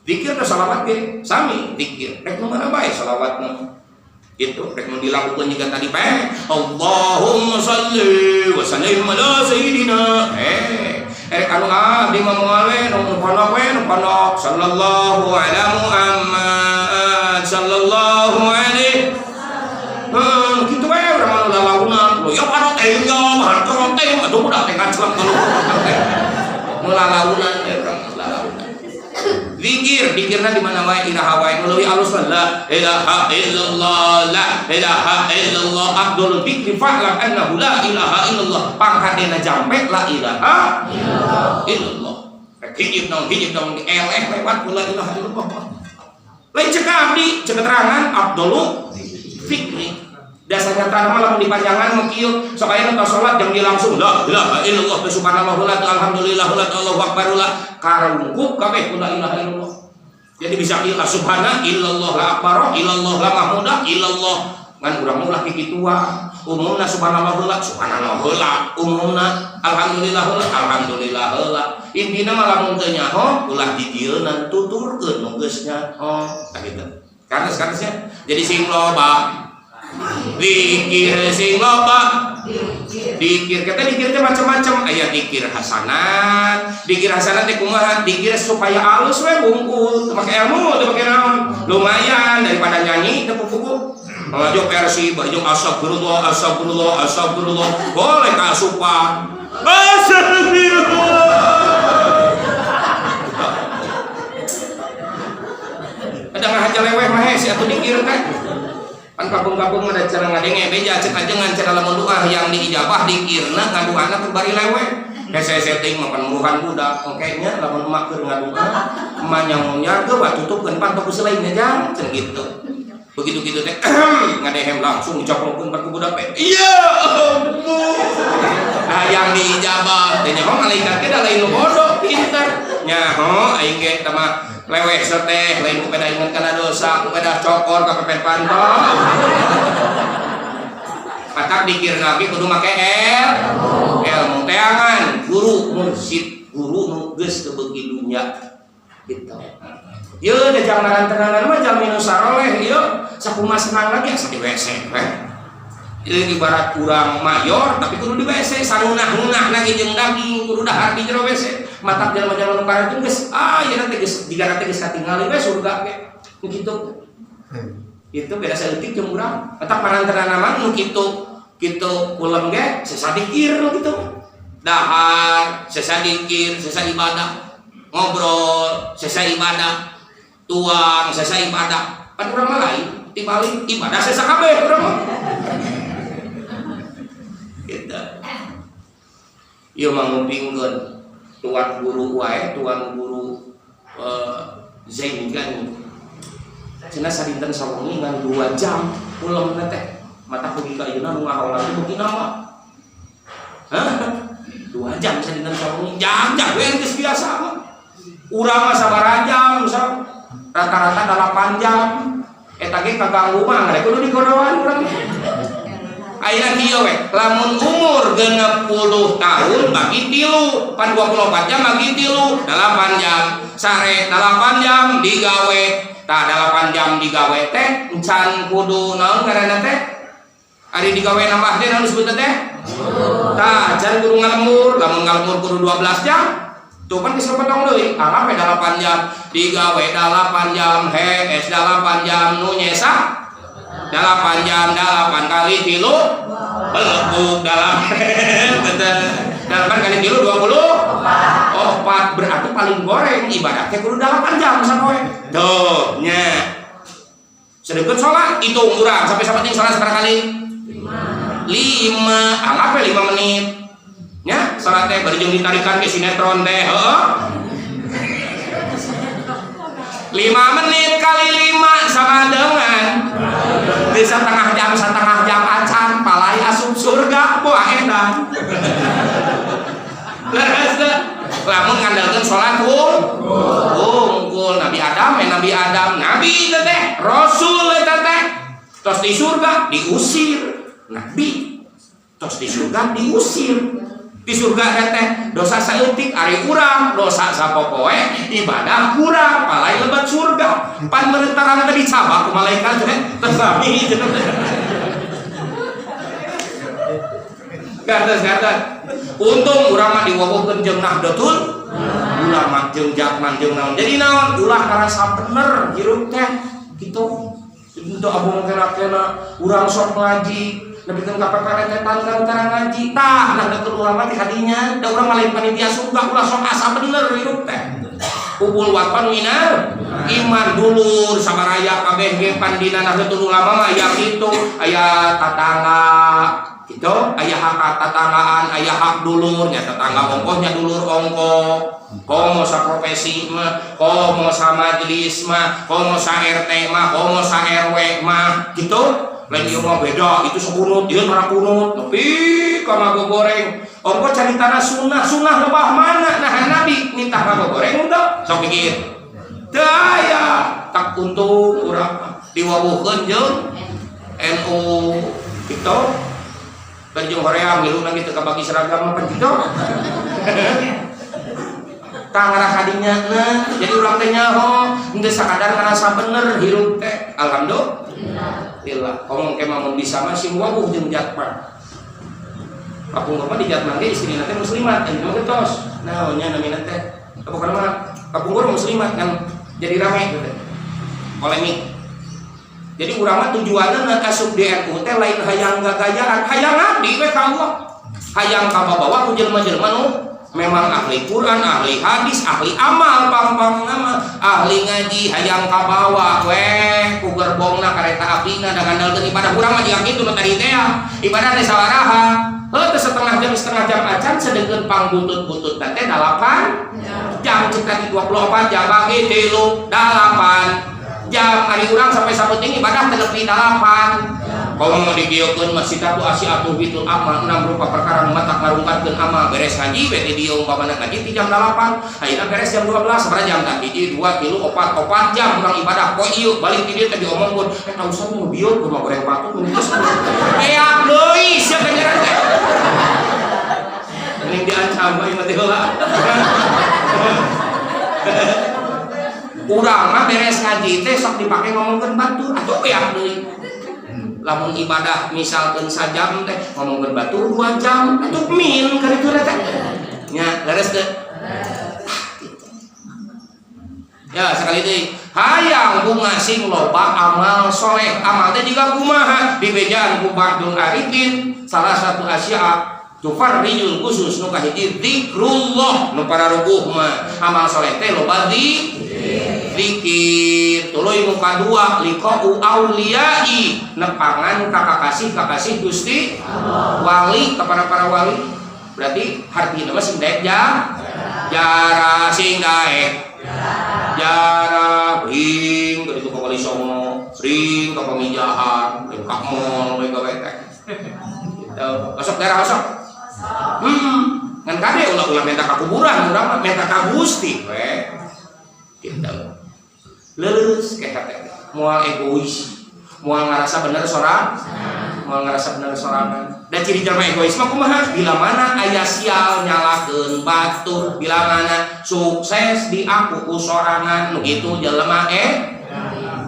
Zikir teh salawat ge sami zikir. Rek nu mana bae salawatna. Gitu, rek nu dilakukeun juga tadi bae. Allahumma salli wa sallim ala sayyidina. Rek anu abdi mah moal we nu pondok we nu pondok sallallahu ala Muhammad sallallahu alaihi. Gitu we urang mah lalaunan. Lo ya pada teh ya, mahal teh, atuh budak teh ngaclek kalau teh. Nu lalaunan we urang lalaunan. Zikir, zikirna di mana wae, iraha wae, nu leuwih alus mah la ilaha illallah, la ilaha illallah, afdalul dzikri fa'lam annahu la ilaha illallah. Pangkadena jampe la ilaha illallah. Rek hijib naon hijib naon eleh lewat la ilaha illallah. Lain cek abdi, cek keterangan afdalu dzikri. Dasarnya tanah mah lamun dipanjangan mah kieu, sok aya nu tos salat jeung langsung la ilaha illallah, subhanallah la alhamdulillah la Allahu akbar la karungkup kabeh ku la ilaha illallah. Jadi bisa kieu la subhana illallah la akbar illallah la mahmudah illallah. Ngan urang mah ulah kikituan. Umumna subhanallah heula, subhanallah heula. Umumna alhamdulillah heula, alhamdulillah heula. Intina mah lamun teu nyaho ulah dijieunna, tuturkeun nu geus nyaho. Tah kitu. Karena jadi sing loba dikir, sing loba dikir. Kita dikir teh macam-macam, aya dikir hasanat. Dikir hasanat teh kumaha? Dikir supaya alus we bungkul, teu make ilmu, teu make naon, lumayan daripada nyanyi teu puguh. Maju versi baju astagfirullah, astagfirullah, astagfirullah, boleh kasupan astagfirullah. Ada ngahaja leweh mah hese atuh dikir teh. Pan kampung-kampung ada cara ngadenge beja cek ajengan, cara lamun doa yang diijabah dikirna ngaduana keur bari leweh. Hese hese teuing mah pan muruhan budak oke nya. Lamun emak keur ngadua, emak nyamunyar ge tutupkeun panto ku selainnya jang cenah gitu. Begitu gitu teh ngadehem langsung dicoplokkeun pan ku budak teh, iya ampun. Nah, yang diijabah teh nyaho malaikat ge da lain nu bodoh, pinter nyaho. Aing ge teh mah leweh seteh lain ku peda inget kana dosa, ku peda cokor ka pepet panto. Matak dikir lagi kudu make ilmu, teangan guru mursyid, guru nu geus teu beuki dunya gitu. Ieu da jang narantenanan mah jalmi nu saroleh ieu sakumaha senang lagi asa di WC we. Ieu ibarat kurang mayor tapi kudu di WC, sanunah-nunah lagi jeung daging kudu dahar di jero WC. Matak jelema-jelema nu kararitu geus ah ieu teh geus jiga teh geus katingali we surga ge. Nu kitu. Itu beda saeutik jeung urang. Matak parantenana mah nu kitu kitu kulem ge sesa dikir nu kitu. Dahar sesa dikir, sesa ibadah. Ngobrol sesa ibadah. Tuang sesa ibadah. Pan urang mah lain, tibalik ibadah sesa kabeh urang mah. Gitu. Ieu mah ngupingkeun tuan guru wae, tuan guru Zain Gani. Cenah sadinten sawengi ngan 2 jam ulemna teh. Mata kugi ka ayeuna nu ngahaolan teh beuki nambah. Hah? 2 jam sadinten sawengi. Jam-jam we geus biasa mah. Urang mah sabaraha jam misal rata-rata 8 jam. Eta ge kaganggu mah ngarek kudu digodoan urang. Ayeuna kieu we, lamun umur 60 tahun bagi 3, pan 24 jam bagi 3, 8 jam. Sare 8 jam digawe. Tah 8 jam digawe teh encan kudu naon ngaranna teh? Ari digawe nambah teh naon disebutna teh? Tah can kudu ngalembur, lamun ngalembur kudu 12 jam. Tuh kan geus potong deui, anggap we 8 jam, digawe 8 jam, hees 8 jam, nu nyesa 8 jam, 8 kali 3 belebuk dalam betul. 8 kali 3 20 oh 4, berarti paling goreng ibadah teh kudu 8 jam sapoe. Tuh nya sedekut sholat hitung urang sampai sapenting sholat sabaraha kali? 5. Anggap we 5 menit nya sholat teh bari jeung ditarikan ke sinetron teh heeh. 5 menit kali 5 sama dengan bisa setengah jam, setengah jam acan palai asup surga buah edan. Leres teu? Lamun ngandalkeun salat hungkul Nabi Adam, Nabi Adam, Nabi teh Rasul teh tos di surga diusir, Nabi tos di surga diusir. Di surga teh dosa saeutik, ari urang dosa sapopoe ibadah kurang palai lebet surga. Pan merentarang teh dicabak ku malaikat teh tos sami. Gates gates untung urang mah diwawuhkeun jeung Nahdlatul Ulama jeung Jakman jeung naon jadi naon ulah ngarasa bener hirup teh kitu. Untuk abong kena-kena urang sok ngaji nepikeun ka peperetetan kan tara ngaji. Tah Nahdlatul Ulama teh kadinya da urang mah lain panitia surga, ulah sok asa bener hirup teh. Hubul waton minal iman dulur sabaraya kabeh ge pandina Nahdlatul Ulama mah aya kitu, aya tatangga gitu, aya hak tatanggaan, aya hak dulur nya, tetangga ongkohnya dulur ongkoh, komo sa profesi mah, komo sa majelis mah, komo sa RT mah, komo sa RW mah gitu. Lain ieu mah beda, itu sekunut, ieu tara kunut, nepi ka magogoreng. Ongkoh caritana sunnah, sunnah lebah mana? Nah Nabi minta magogoreng udah, sok pikir. Teu aya, tak untung urang diwawuhkeun jeung NU gitu. Berjung Korea ngilu lagi teu kabagi seragam apa gitu. Tah, ngarah kadinya na, jadi urang teh nyaho, henteu sakadar ngarasa bener hirup teh. Alhamdulillah. Ngomong ke mun bisa mah sing wawuh jeung jatman. Kapungkur mah di jatman ge istrina teh muslimat, eta mah tos. Naon nya namina teh? Bukan mah kapungkur muslimat kan jadi rame gitu. Polemik. Jadi urang mah tujuanna na asup di NU teh lain hayang gagayaan, hayang ngabdi we ka Allah. Hayang kababawa ku jelema-jelema nu memang ahli Quran, ahli hadis, ahli amal, pang-pang nama, ahli ngaji, hayang kabawa we ku gerbongna kereta apina da ngandalkeun ibadah urang mah jiga kitu nu tadi teh ya. Ibadah teh sabaraha? Heuh teh setengah jam acan, sedengkeun pangbutut-butut teh 8 jam, cek tadi 24 jam bagi 3 8 jam. Ari urang sampai saeutik ibadah teh nepi 8. Kalau mau dikieukeun mah sitatu asyiatu bitul amal, enam rupa perkara nu matak ngarungkatkeun amal. Beres ngaji we di dieu, umpamana ngaji ti jam 8, ayeuna beres jam 12, sabaraha jam tah? 1, 2, 3, 4, 4 jam urang ibadah. Poe ieu balik ti dieu teh diomongkeun, "Eh, tausan nu bieu kumaha goreng patut nu geus beak deui sia ganjaran teh." Mending diancam bae mah teh heula. Urang mah beres ngaji teh sok dipake ngomongkeun batur atuh beak deui. Lamun ibadah misalkan sajam teh ngomongkeun batur 2 jam atuh min ka ditu teh nya. Leres teh ya? Sekali deui, hayang bunga sing loba amal soleh. Amal teh juga kumaha dibejaan ku ba'dul arifin, salah satu asya tufarrijul khusus nu kahiji zikrullah. Nu pararuguh mah amal soleh teh loba di zikir. Tuluy nu kadua liqa'u auliyai, nepangan ka kakasih-kakasih Gusti, wali, kepada para wali. Berarti hartina mah sing daek ja jarah, sing daek jarah ring ke itu ka Wali Songo, ring ka Pamijahan, ring ka mall we gawe teh gitu. Masuk daerah masuk, ngan kade ulah-ulah minta ka kuburan, urang mah minta ka Gusti we gitu. Leuleus ke hate, moal egois, moal ngarasa bener sorang, moal ngarasa bener sorangan. Dan ciri jelema egois mah kumaha? Bila mana aya sial nyalahkeun batur, bila mana sukses diaku ku sorangan, nu kitu jelema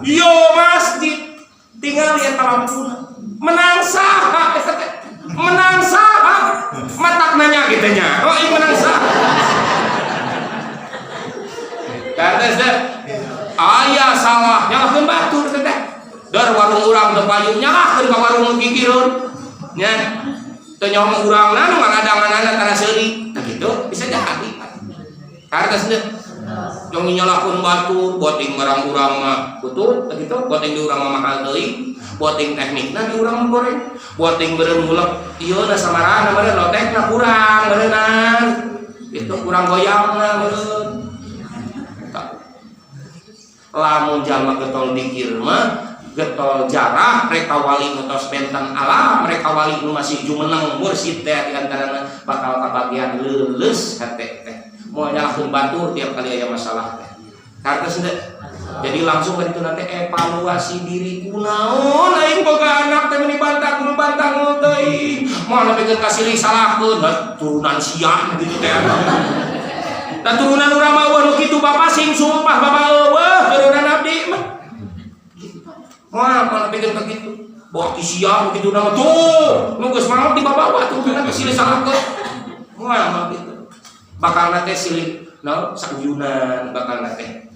yo masjid tinggal lihat lampuna menang saha eta teh? Menang saha matak nanya gitu nya? Oh iya, menang saha? Karena teh aya salah nyalahkeun batur teh. Dar warung urang teu payu, nyalahkeun ka warung nu kikireun nya. Teu nyaho urangna nu ngadaganganna tara seuri. Nah gitu bisa jadi. Karena teh jong nyalahkeun batur, boting barang urang mah butut gitu, boting di urang mah mahal teuing, boting teknikna di urang mah goreng, boting beureum ngulek ieu na samarana meureun lotekna kurang meureunnan. Itu kurang goyangna meureun. Lamun jalma getol dikir mah getol jarah, mereka wali nu tos benten alam, mereka wali nu masih jumeneng mursid teh di antarana bakal kabagian leuleus hate teh, moal nyalahkeun batur tiap kali aya masalah teh. Karena teu jadi langsung kan itu nanti evaluasi diri, kunaon aing boga anak teh meni bantah bantah teuing, moal nepikeun ka silih salahkeun turunan sia gitu teh. Dan turunan urang mah eueuh nu kitu, Bapak sing sumpah, Bapak, eueuh turunan abdi mah. Moal moal nepikeun ka kitu. Bawa ki sia nu kitu nama tuh, nu geus maot dibawa turunan ke silih salahkeun. Moal moal kitu. Bakal teh silih naon sauyunan, bakal teh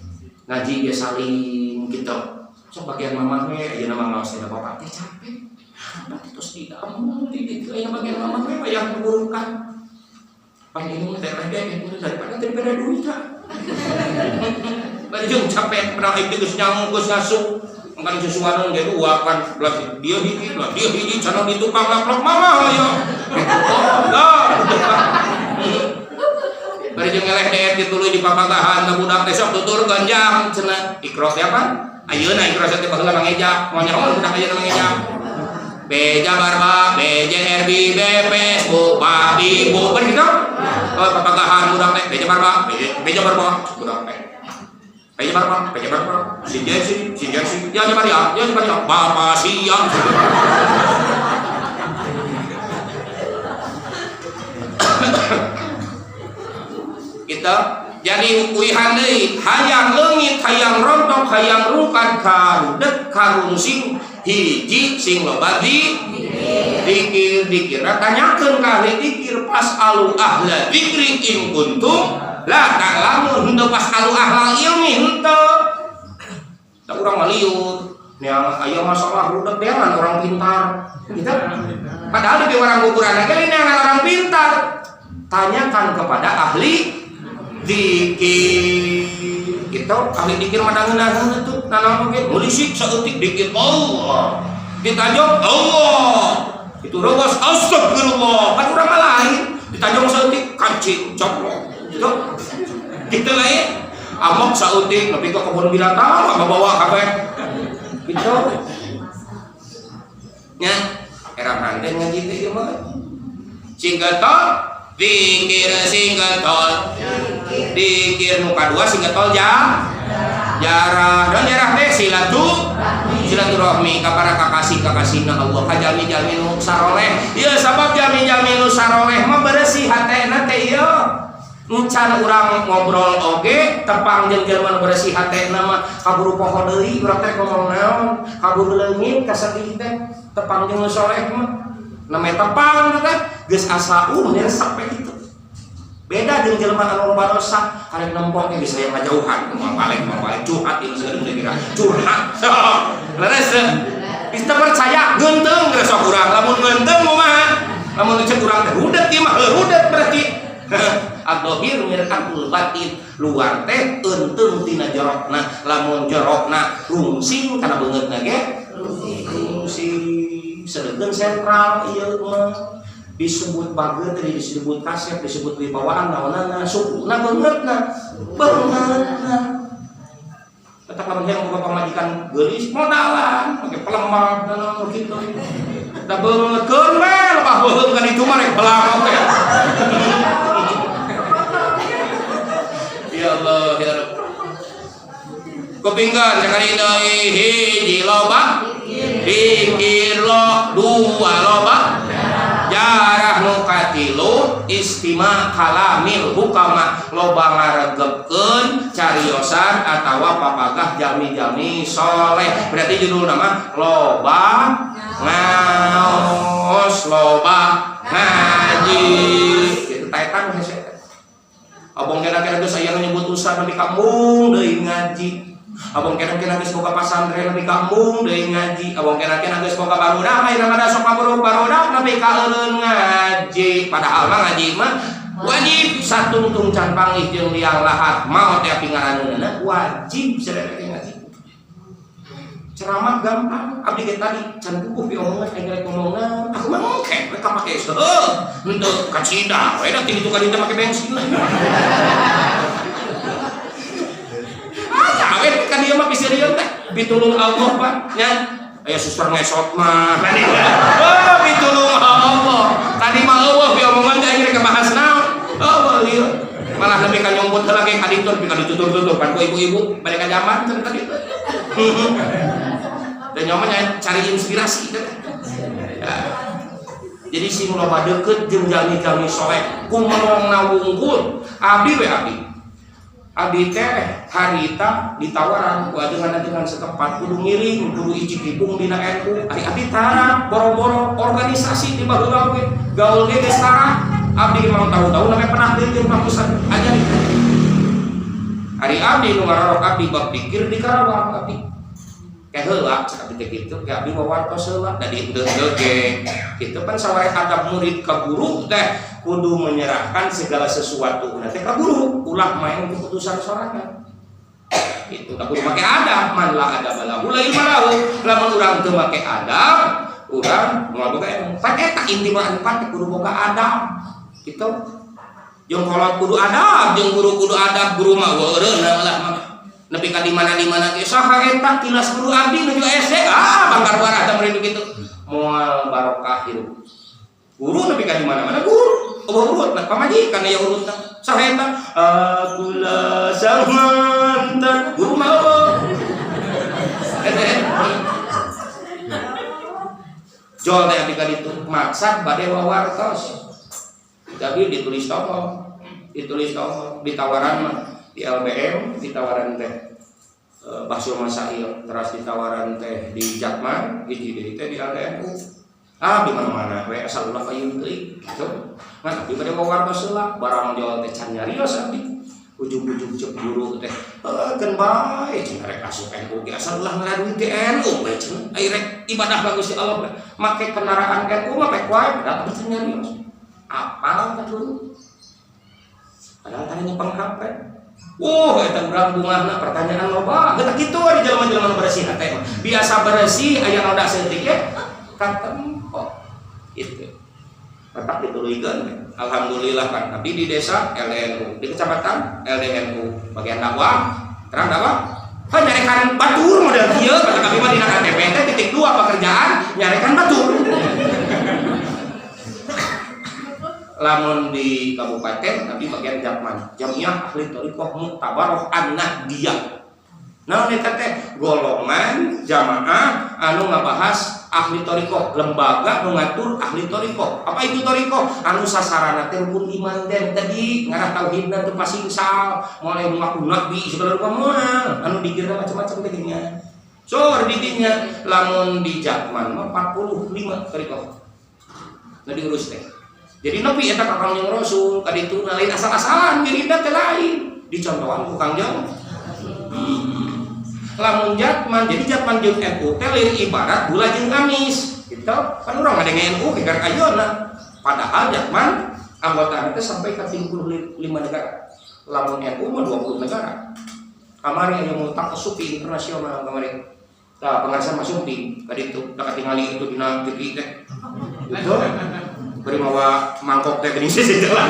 ngaji ge saling gitu. Sok bagian mamah we ayeuna mah ngaos teh, bapak teh capek. Bapak teh tos didamel di ditu, ayeuna bagian mamah we aya keburukan. Pang ini teh teh daripada daripada duit lah. Bari jeung capek pernah aing geus nyangu geus ngasuh. Makan susuan ge dua kan belah dia hiji, belah dia hiji, cenah di tukang laplok mama aya. Oh, dah. Bari jeung ngeleh deet dituluy di papagahan ka budak teh sok tutur ganjang cenah. Ikro teh apa? Ayeuna ikro teh baheula mangeja, moal nyaho budak ayeuna mangeja. B jabar ba, B J R B B P S Bu ba bi bu kan gitu. Oh, papagahan budak teh B jabar ba, B, B jabar ba budak teh. P PJ berapa? PJ berapa? Si Jesse, si Jesse, ya nyebar ya, ya nyebar ya, bapak siang. Kita jadi uihan deui, hayang leungit, hayang rontok, hayang rungkad, karudet, karungsing, hiji sing loba di dikir dikir. Tanyakeun ka ahli dikir pas alu ahla dzikri in kuntum la ta'lamun, henteu pas alu ahla ilmi henteu. Da urang mah liur, nya aya masalah rudet neangan orang pintar. Gitu. Padahal di orang ukuran ge neangan orang pintar. Tanyakan kepada ahli dikir. Gitu, ahli dikir mah dangeun itu nanaon oge mulisik saeutik dikir Allah. Ditajong Allah. Itu robos astagfirullah. Kan urang mah lain, ditajong saeutik kancing coplok. Gitu. Gitu lain. Amok saeutik nepi ka kebun binatang bawa kabeh. Gitu. Nya era manten ngaji teh ieu mah. Sing getol dikir sing getol. Dikir nu kadua sing getol jarah. Dan jarah teh silaturahmi ka para kakasih-kakasihna Allah ka jalmi-jalmi nu saroleh. Ieu sabab jalmi-jalmi nu saroleh mah beresih hatena teh ieu. Encan urang ngobrol oge tepang jeung jelema nu beresih hatena mah kaburu poho deui urang teh ngomong naon, kaburu leungit kasedih teh tepang jeung nu soleh mah. Namanya tepang teh geus asa nyesek we kitu. Beda jeung jelema anu loba dosa, karek nempo ge geus aya ngajauhan, moal balik curhat ieu seuneu kira curhat. Leres teh. Geus teu percaya geunteng geus sok urang, lamun geunteng kumaha? Lamun cek urang teh rudet ieu mah, rudet berarti. Ad-dhahir mir'atul batin, luar teh eunteung tina jerokna, lamun jerokna rungsing kana beungeutna ge rungsing. Sedengkeun sentral ieu mah disebut bageut, disebut kasep, disebut wibawaan naonana, sukuna beungeutna, beungeutna. Tetap lamun hayang boga pamajikan geulis modalan, make pelemah naon kitu. Da beungeutkeun we lebah beuheung kan itu mah rek belang oge. Ya Allah ya Rabb. Kupingkeun sakali deui hiji loba dikir lo dua loba jarah nu katilu istima kalamil hukama loba ngaregepkeun cariosan atawa papagah jalmi-jalmi soleh. Berarti judul nama loba ngaos loba ngaji. Kitu taetan hese. Abong kira-kira geus aya nu nyebut ustaz nepi ka mung deui ngaji. Abong kira-kira geus boga pasantren nepi ka mung deui ngaji. Abong kira-kira geus boga barudak ayeuna mah sok kaburuk barudak nepi ka eureun ngaji. Padahal mah ngaji mah wajib satungtung can panggih jeung liang lahat maot teh pingaraneunna wajib sadaya ngaji. Ceramah gampang, abdi ge tadi can puguh piomongan aing rek ngomongan. Aku mah engke rek kapake heuh henteu kacida we da ti ditu ka ditu make bensin. Ah, we ka dieu mah piseurieun teh pitulung Allah Pak nya. Aya suster ngesot mah. Oh, pitulung Allah. Tadi mah eueuh piomongan teh aing rek bahas naon. Oh, ieu malah nepi ka nyumput heula ge ka ditu nepi ka ditutur-tutur pan ku ibu-ibu bade ka jamban cenah tadi. Dan nyamannya cari inspirasi teh. Ya. Jadi sing loba deukeut jeung jalmi-jalmi soleh kumelongna wungkul. Abdi we abdi. Abdi teh harita ditawaran ku ajengan-ajengan setempat kudu ngiring kudu icik-ipung dina NU. Ari abdi tara boro-boro organisasi di baheula ge gaul ge geus tara. Abdi mau tahu-tahu namanya pernah deui jeung Pak Ustad aja. Ari abdi nu ngarorok abdi bab pikir di Karawang abdi. Kayak heula cek abdi teh kitu, kayak abdi wawartos heula da diendeuh ge. Kitu pan saware adab murid ka guru teh kudu menyerahkan segala sesuatu na teh ka guru, ulah main keputusan sorangan. Itu da kudu make adab, man la adab lahu la ilma lahu. Lamun urang teu make adab, urang moal boga ilmu. Pan eta inti mah empat kudu boga adab. Kitu. Jeung kolot kudu adab, jeung guru kudu adab, guru mah eureunna lah mah. Nepi ka di mana-di mana ge saha eta kilas guru abdi nuju SD, ah bangkar barah da meureun kitu. Moal barokah hirup. Guru nepi ka di mana-mana guru, eueuh urut nah pamajikan aya urutna. Saha eta? Akulah sang mantan. Guru Jol teh abdi ka ditu maksad bade wawartos. Tapi ditulis tokoh, ditulis tokoh, ditawaran mah di LBM, ditawaran teh Bahtsul Masail, terus ditawaran teh di Jatman, hiji deui teh di LDNU. Ah, di mana-mana we asal ulah payun teuing gitu. Ngan abdi bade wawartos heula, barang jol teh can nyarios abdi. Ujug-ujug cek guru teh, heuh keun bae cenah rek asup NU ge asal ulah ngara duit di NU we cenah. Ai rek ibadah ka Gusti Allah we. Make kendaraan NU mah pek wae, padahal teh can nyarios. Apal ka dulu. Padahal tadi nyepeng HP. Wah, eta urang bungahna pertanyaan loba. Geus kitu ari jelema-jelema nu bersih hate mah. Biasa bersih aya noda saeutik ge katempo. Gitu. Tetap dituluykeun. Alhamdulillah kan abdi di desa LDNU, di kecamatan LDNU, bagian dakwah, terang dakwah. Kan nyarekan batur model kieu, kata kami mah dina KTP teh titik dua pekerjaan nyarekan batur. Lamun di kabupaten tapi bagian Jatman, Jamiah Ahli Thariqah Muktabaroh An-Nahdiyah. Nah, eta teh golongan jamaah anu ngabahas ahli thariqah, lembaga nu ngatur ahli thariqah. Apa itu thariqah? Anu sasarana teh rukun iman teh tadi ngarah tauhidna teu pasingsal, mulai ngaku nabi segala rupa moal, anu dikira macam-macam teh nya. So, di dinya lamun di Jatman mah 45 thariqah. Nah diurus teh. Jadi nepi eta ka Kangjeng Rasul ka ditu lain asal-asalan wiridna teh lain. Dicontohan ku Kangjeng. Lamun Jatman, jadi Jatman jeung NU teh lain ibarat gula jeung amis. Gitu. Kan urang ngadenge NU ge karek ayeuna. Padahal Jatman anggotana teh sampai ka 35 negara. Lamun NU mah 20 negara. Kamari aya multaqo sufi internasional kamari. Tah pengarsa mah sumping ka ditu, da katingali itu dina TV teh. Gitu. Bari mawa mangkok teh geuning sisi jalan.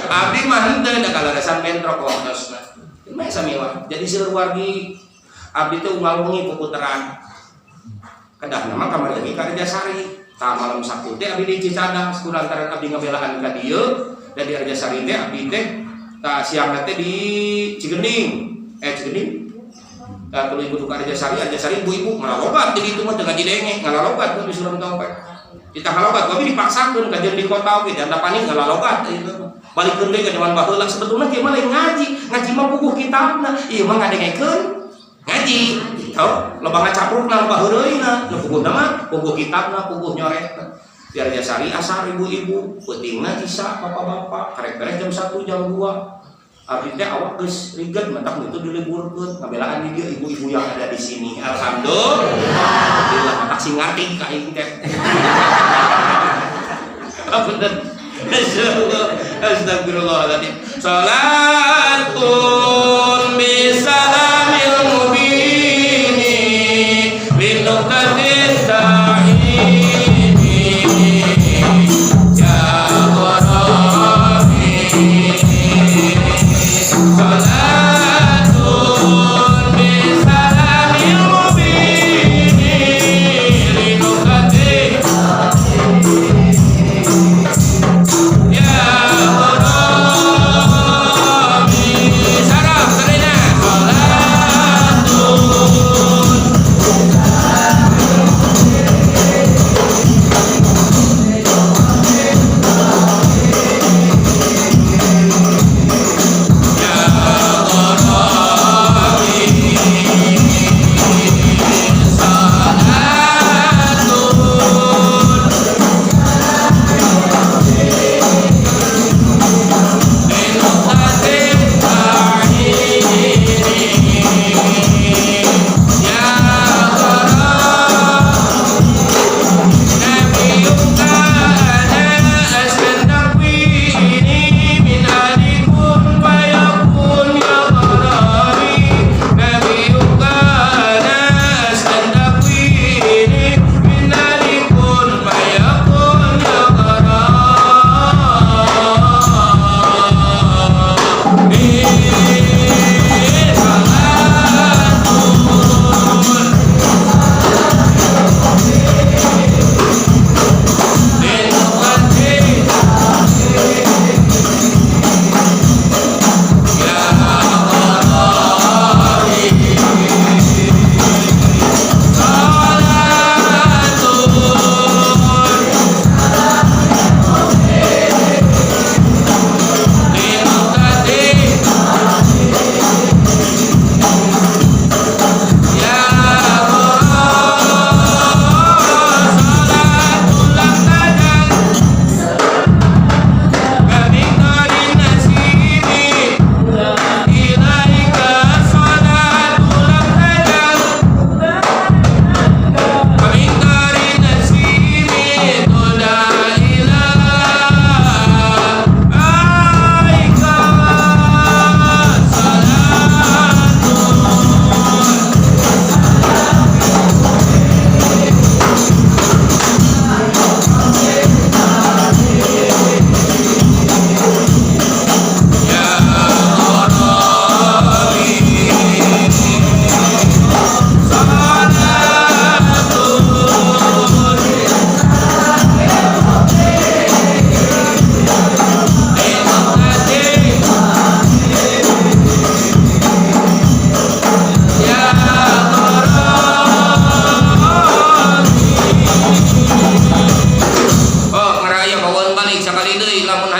Abdi mah henteu da kaleresan bentrok waktosna. Mah sami wae. Jadi seueur wargi abdi teh unggal wengi puputeran. Kedah nama kamari lagi ka Arjasari. Tah malam Sabtu teh abdi di Cicadas kulantaran abdi ngabelaan ka dieu dan di Arjasari teh abdi teh tah siang teh di Cigending. Cigending. Tah tuluy kudu ka Arjasari, Arjasari ibu-ibu ngalalogat di ditu mah teu ngaji denge, ngalalogat di Sulam Taufik. Kita ngalogat, tapi dipaksakeun ka jeung di kota oge janda panik ngalalogat ieu mah. Balikeun deui ka zaman baheula sebetulna kieu mah lain ngaji, ngaji mah puguh kitabna, ieu mah ngadengekeun ngaji. Tau, loba ngacaprukna loba heureuyna, nu puguhna mah puguh kitabna, puguh nyoretna. Di Arjasari asar ibu-ibu, peutingna isya bapak-bapak, karek beres jam 1 jam 2. Abdi teh awak geus riget matak itu diliburkeun ngabelaan di dieu ibu-ibu yang ada di sini. Alhamdulillah matak sing ngarti ka aing teh. Apunten. Astagfirullahaladzim. Salatun bisalamil mubini linuqtatin ta'ini ya Rabbi. Salatun bisalamil mubini linuqtatin ya Rabbi.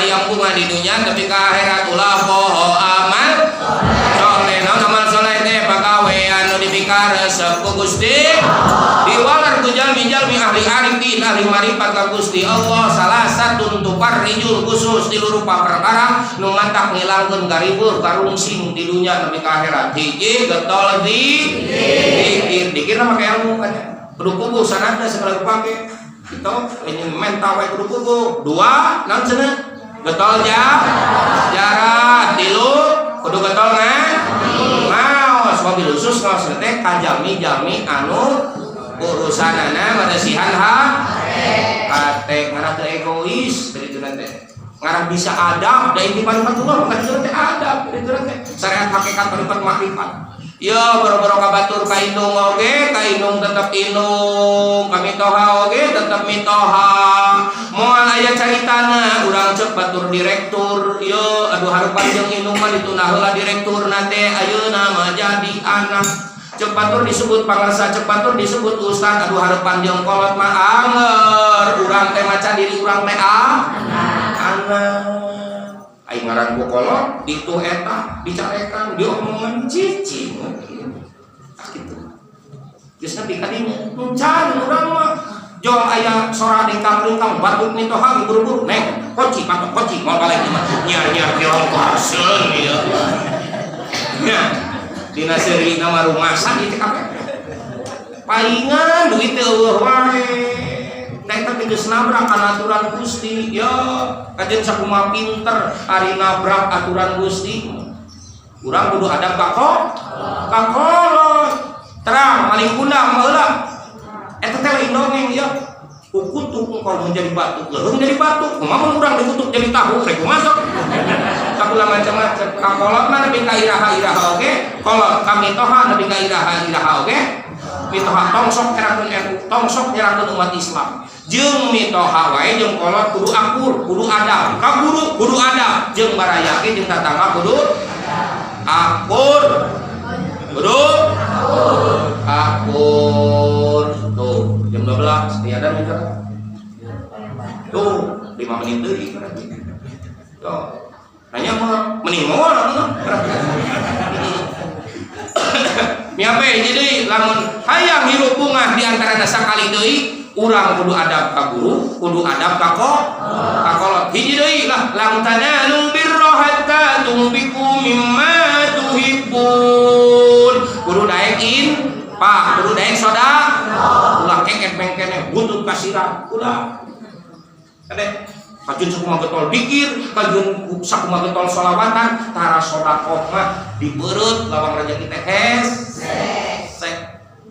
Hayang bungah di dunya tapi ka akhirat, ulah poho amal soleh. Naon amal soleh teh? Pagawean nu dipikaresep ku Gusti, diwaler ku jalmi-jalmi ahli arifin, ahli marifat ka Gusti Allah. Salah satu tufarrijul khusus, tilu rupa perkara nu matak ngilangkeun garibeuh karungsing di dunya nepi ka akhirat. Hiji, getol di dikir. Dikir mah make ilmu kan, kudu puguh sanadna, segala pake itu ini mental wae kudu puguh. Dua, naon cenah? Getol jarah. Tilu, kudu getol ngaos, wabil khusus ngaos teh ka jalmi-jalmi anu urusanana maresihan ha hate, ngarah teu egois dari itu teh, ngarah bisa adab da inti marifatullah maka itu teh adab dari itu teh, syariat, hakikat, tarikat, makrifat. Ya, boro-boro ka batur, ka indung oge, ka indung tetep indung, ka mitoha oge tetep mitoha. Moal aya caritana urang cek batur direktur, yo aduh, harupan jeung indung mah ditunda heula direktur teh, ayeuna mah jadi anak. Cek batur disebut pangersa, cek batur disebut ustad, aduh, harupan jeung kolot mah anger urang teh maca diri urang teh ah anak. Aing ngaran ku kolot ditu eta dicarekan, diomongan, cicing gitu. Geus nepi ka dinya encan urang mah jol aya sora dingkang-dingkang, batuk mitoha buru-buru neng kunci patok kunci, mau balik mah nyiar-nyiar kirongkoseun ieu nya. Dina seuri nama rumasan ieu TKP palingan duit teh eueuh wae. Nah, eta teh geus nabrak kana aturan Gusti. Ya, kajen sakumaha pinter ari nabrak aturan Gusti. Urang kudu adab ka kolot. Terang maling kundang baheula. Eta teh lain dongeng ya. Kukutuk engkau menjadi batu, leuheung jadi batu. Kumaha mun urang dikutuk jadi tahu, rek kumaha sok? Kaula macam-macam. Ka kolot mah nepi ka iraha-iraha oge, kolot ka mitoha nepi ka iraha-iraha oge. Mitoha tong sok nyerahkeun NU, tong sok nyerahkeun umat Islam. Jeung mitoha wae jeung kolot kudu akur, kudu adab. Ka guru kudu adab, jeung baraya ge jeung tatangga kudu akur. Kudu akur. Tuh, jam 12 tiada minta. Tuh, 5 menit deui berarti. Tuh. Nanya mah mending moal mah. Miape jadi lamun hayang hirup bungah di antara sakali deui, urang kudu adab ka guru, kudu adab ka kolot. Hiji deui lah, lan tanalul birra hatta tunfiqu mimma tuhibbun. Kudu daek infak, kudu daek soda. Ulah keket mengkene butut kasira, ulah. Kade kajun sakumaha getol dikir, kajun sakumaha getol solawatan, tara sodakoh mah dibeureut lawang rezeki teh hes. Sek.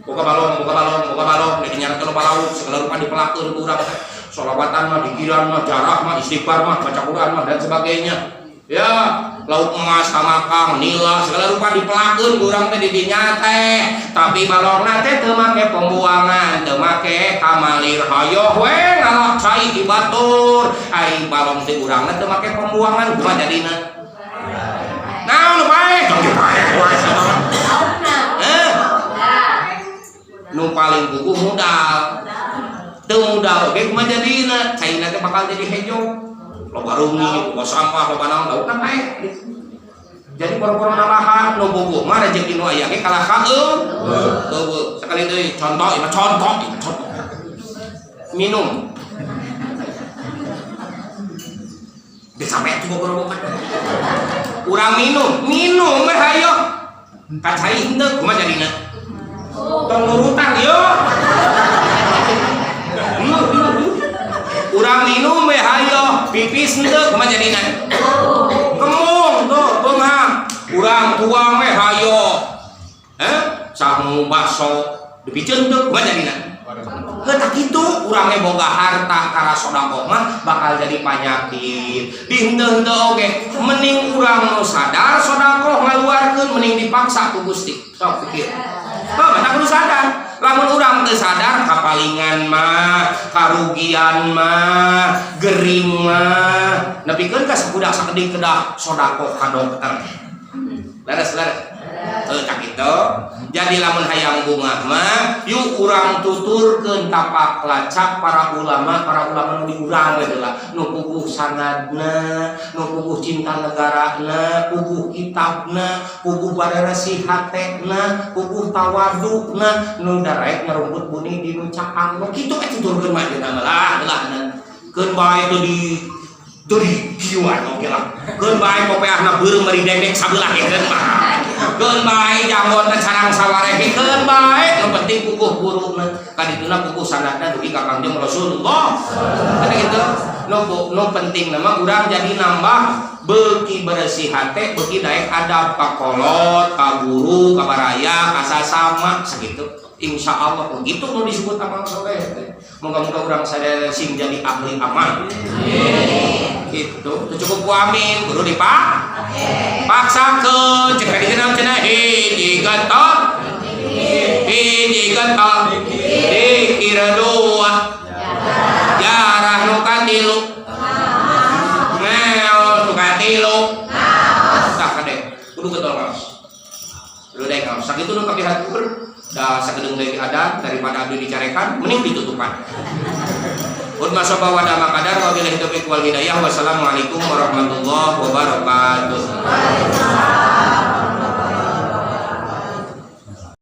Buka balong, buka balong, buka balong, di nyarakeun loba lauk, segala rupa dipelakeun ku urang teh. Solawatan mah, dikiran mah, jarah mah, istighfar mah, baca Quran mah dan sebagainya. Ya, lauk emas, kamakang, nila, segala rupa dipelakeun ku urang teh di dinya teh. Tapi balongna teh teu make pembuangan, teu make kamalir, hayoh we ngalap cai di batur. Ai balong teh urangna teu make pembuangan, kumaha jadina? Naon nu bae? Tong bae wae. Eh, nu paling puguh modal. Teu modal oge kumaha jadina? Caina teh bakal jadi hejo. Loba reungit, loba sampah, loba naon, laukna paeh. Jadi boro-boro nalahan nu bogoh mah rezeki nu aya ge kalah ka eueuh. Sekali deui contoh, ieu mah contoh, ieu mah contoh. Minum. Geus sampe atuh boro-boro. Urang minum, minum we hayo. Ka cai henteu kumaha jadina? Tong nurutan yo. Urang minum we hayo, pipis henteu kumaha jadina? Kemung tuh, beunghang. Urang tuang we hayo. Eh, sangu bakso dipiceun teu kumaha jadina? Heuh, tak kitu urang ge boga harta tara sodakoh mah bakal jadi panyakit. Di henteu-henteu oge mending urang nu sadar sodakoh ngaluarkeun, mending dipaksa ku Gusti. Sok pikir. Oh, mata kudu sadar. Lamun urang teu sadar kapalingan mah, karugian mah, gering mah. Nepikeun ka sabudak sakedik kedah sodakoh ka dokter. Leres, leres. Heuh, tak kitu. Jadi lamun hayang bungah mah, yuk urang tuturkeun tapak lacak para ulama, para ulama nu di urang we heula, nu puguh sanadna, nu puguh cinta negarana, puguh kitabna, puguh bareresih hatena, puguh tawadukna, nu daraek ngarumput buni di nu caang. Nu kitu we tuturkeun mah ayeuna mah lah lah. Keun bae teu di teu di kieuan, oke lah. Keun bae popeahna beureum bari dengdek sabelah ge keun bae. Keun bae janggotna carang sawareh ge keun bae, nu penting puguh guruna. Kadituna puguh sanadna dugi ka Kangjeng Rasulullah. Kan gitu. Nu nu penting nama urang jadi nambah beuki bersih hate, beuki daek adab ka kolot, ka guru, ka baraya, ka sasama, sakitu. Insya Allah begitu nu disebut amal soleh teh. Moga-moga urang sadaya sing jadi ahli amal. Gitu. Teu cukup ku amin, kudu dipak. Paksakeun cek tadi cenah cenah hiji getol. Hiji getol. Dikira dua. Jarah nu katilu. Ngaos nu katilu. Tah kade, kudu getol ngaos. Kudu daek ngaos. Sakitu nu kapihatur da sakedeung deui adan, daripada abdi dicarekan mending ditutupan. Ud masoba wa dama kadar, wabillahi taufiq wal hidayah, wassalamualaikum warahmatullahi wabarakatuh.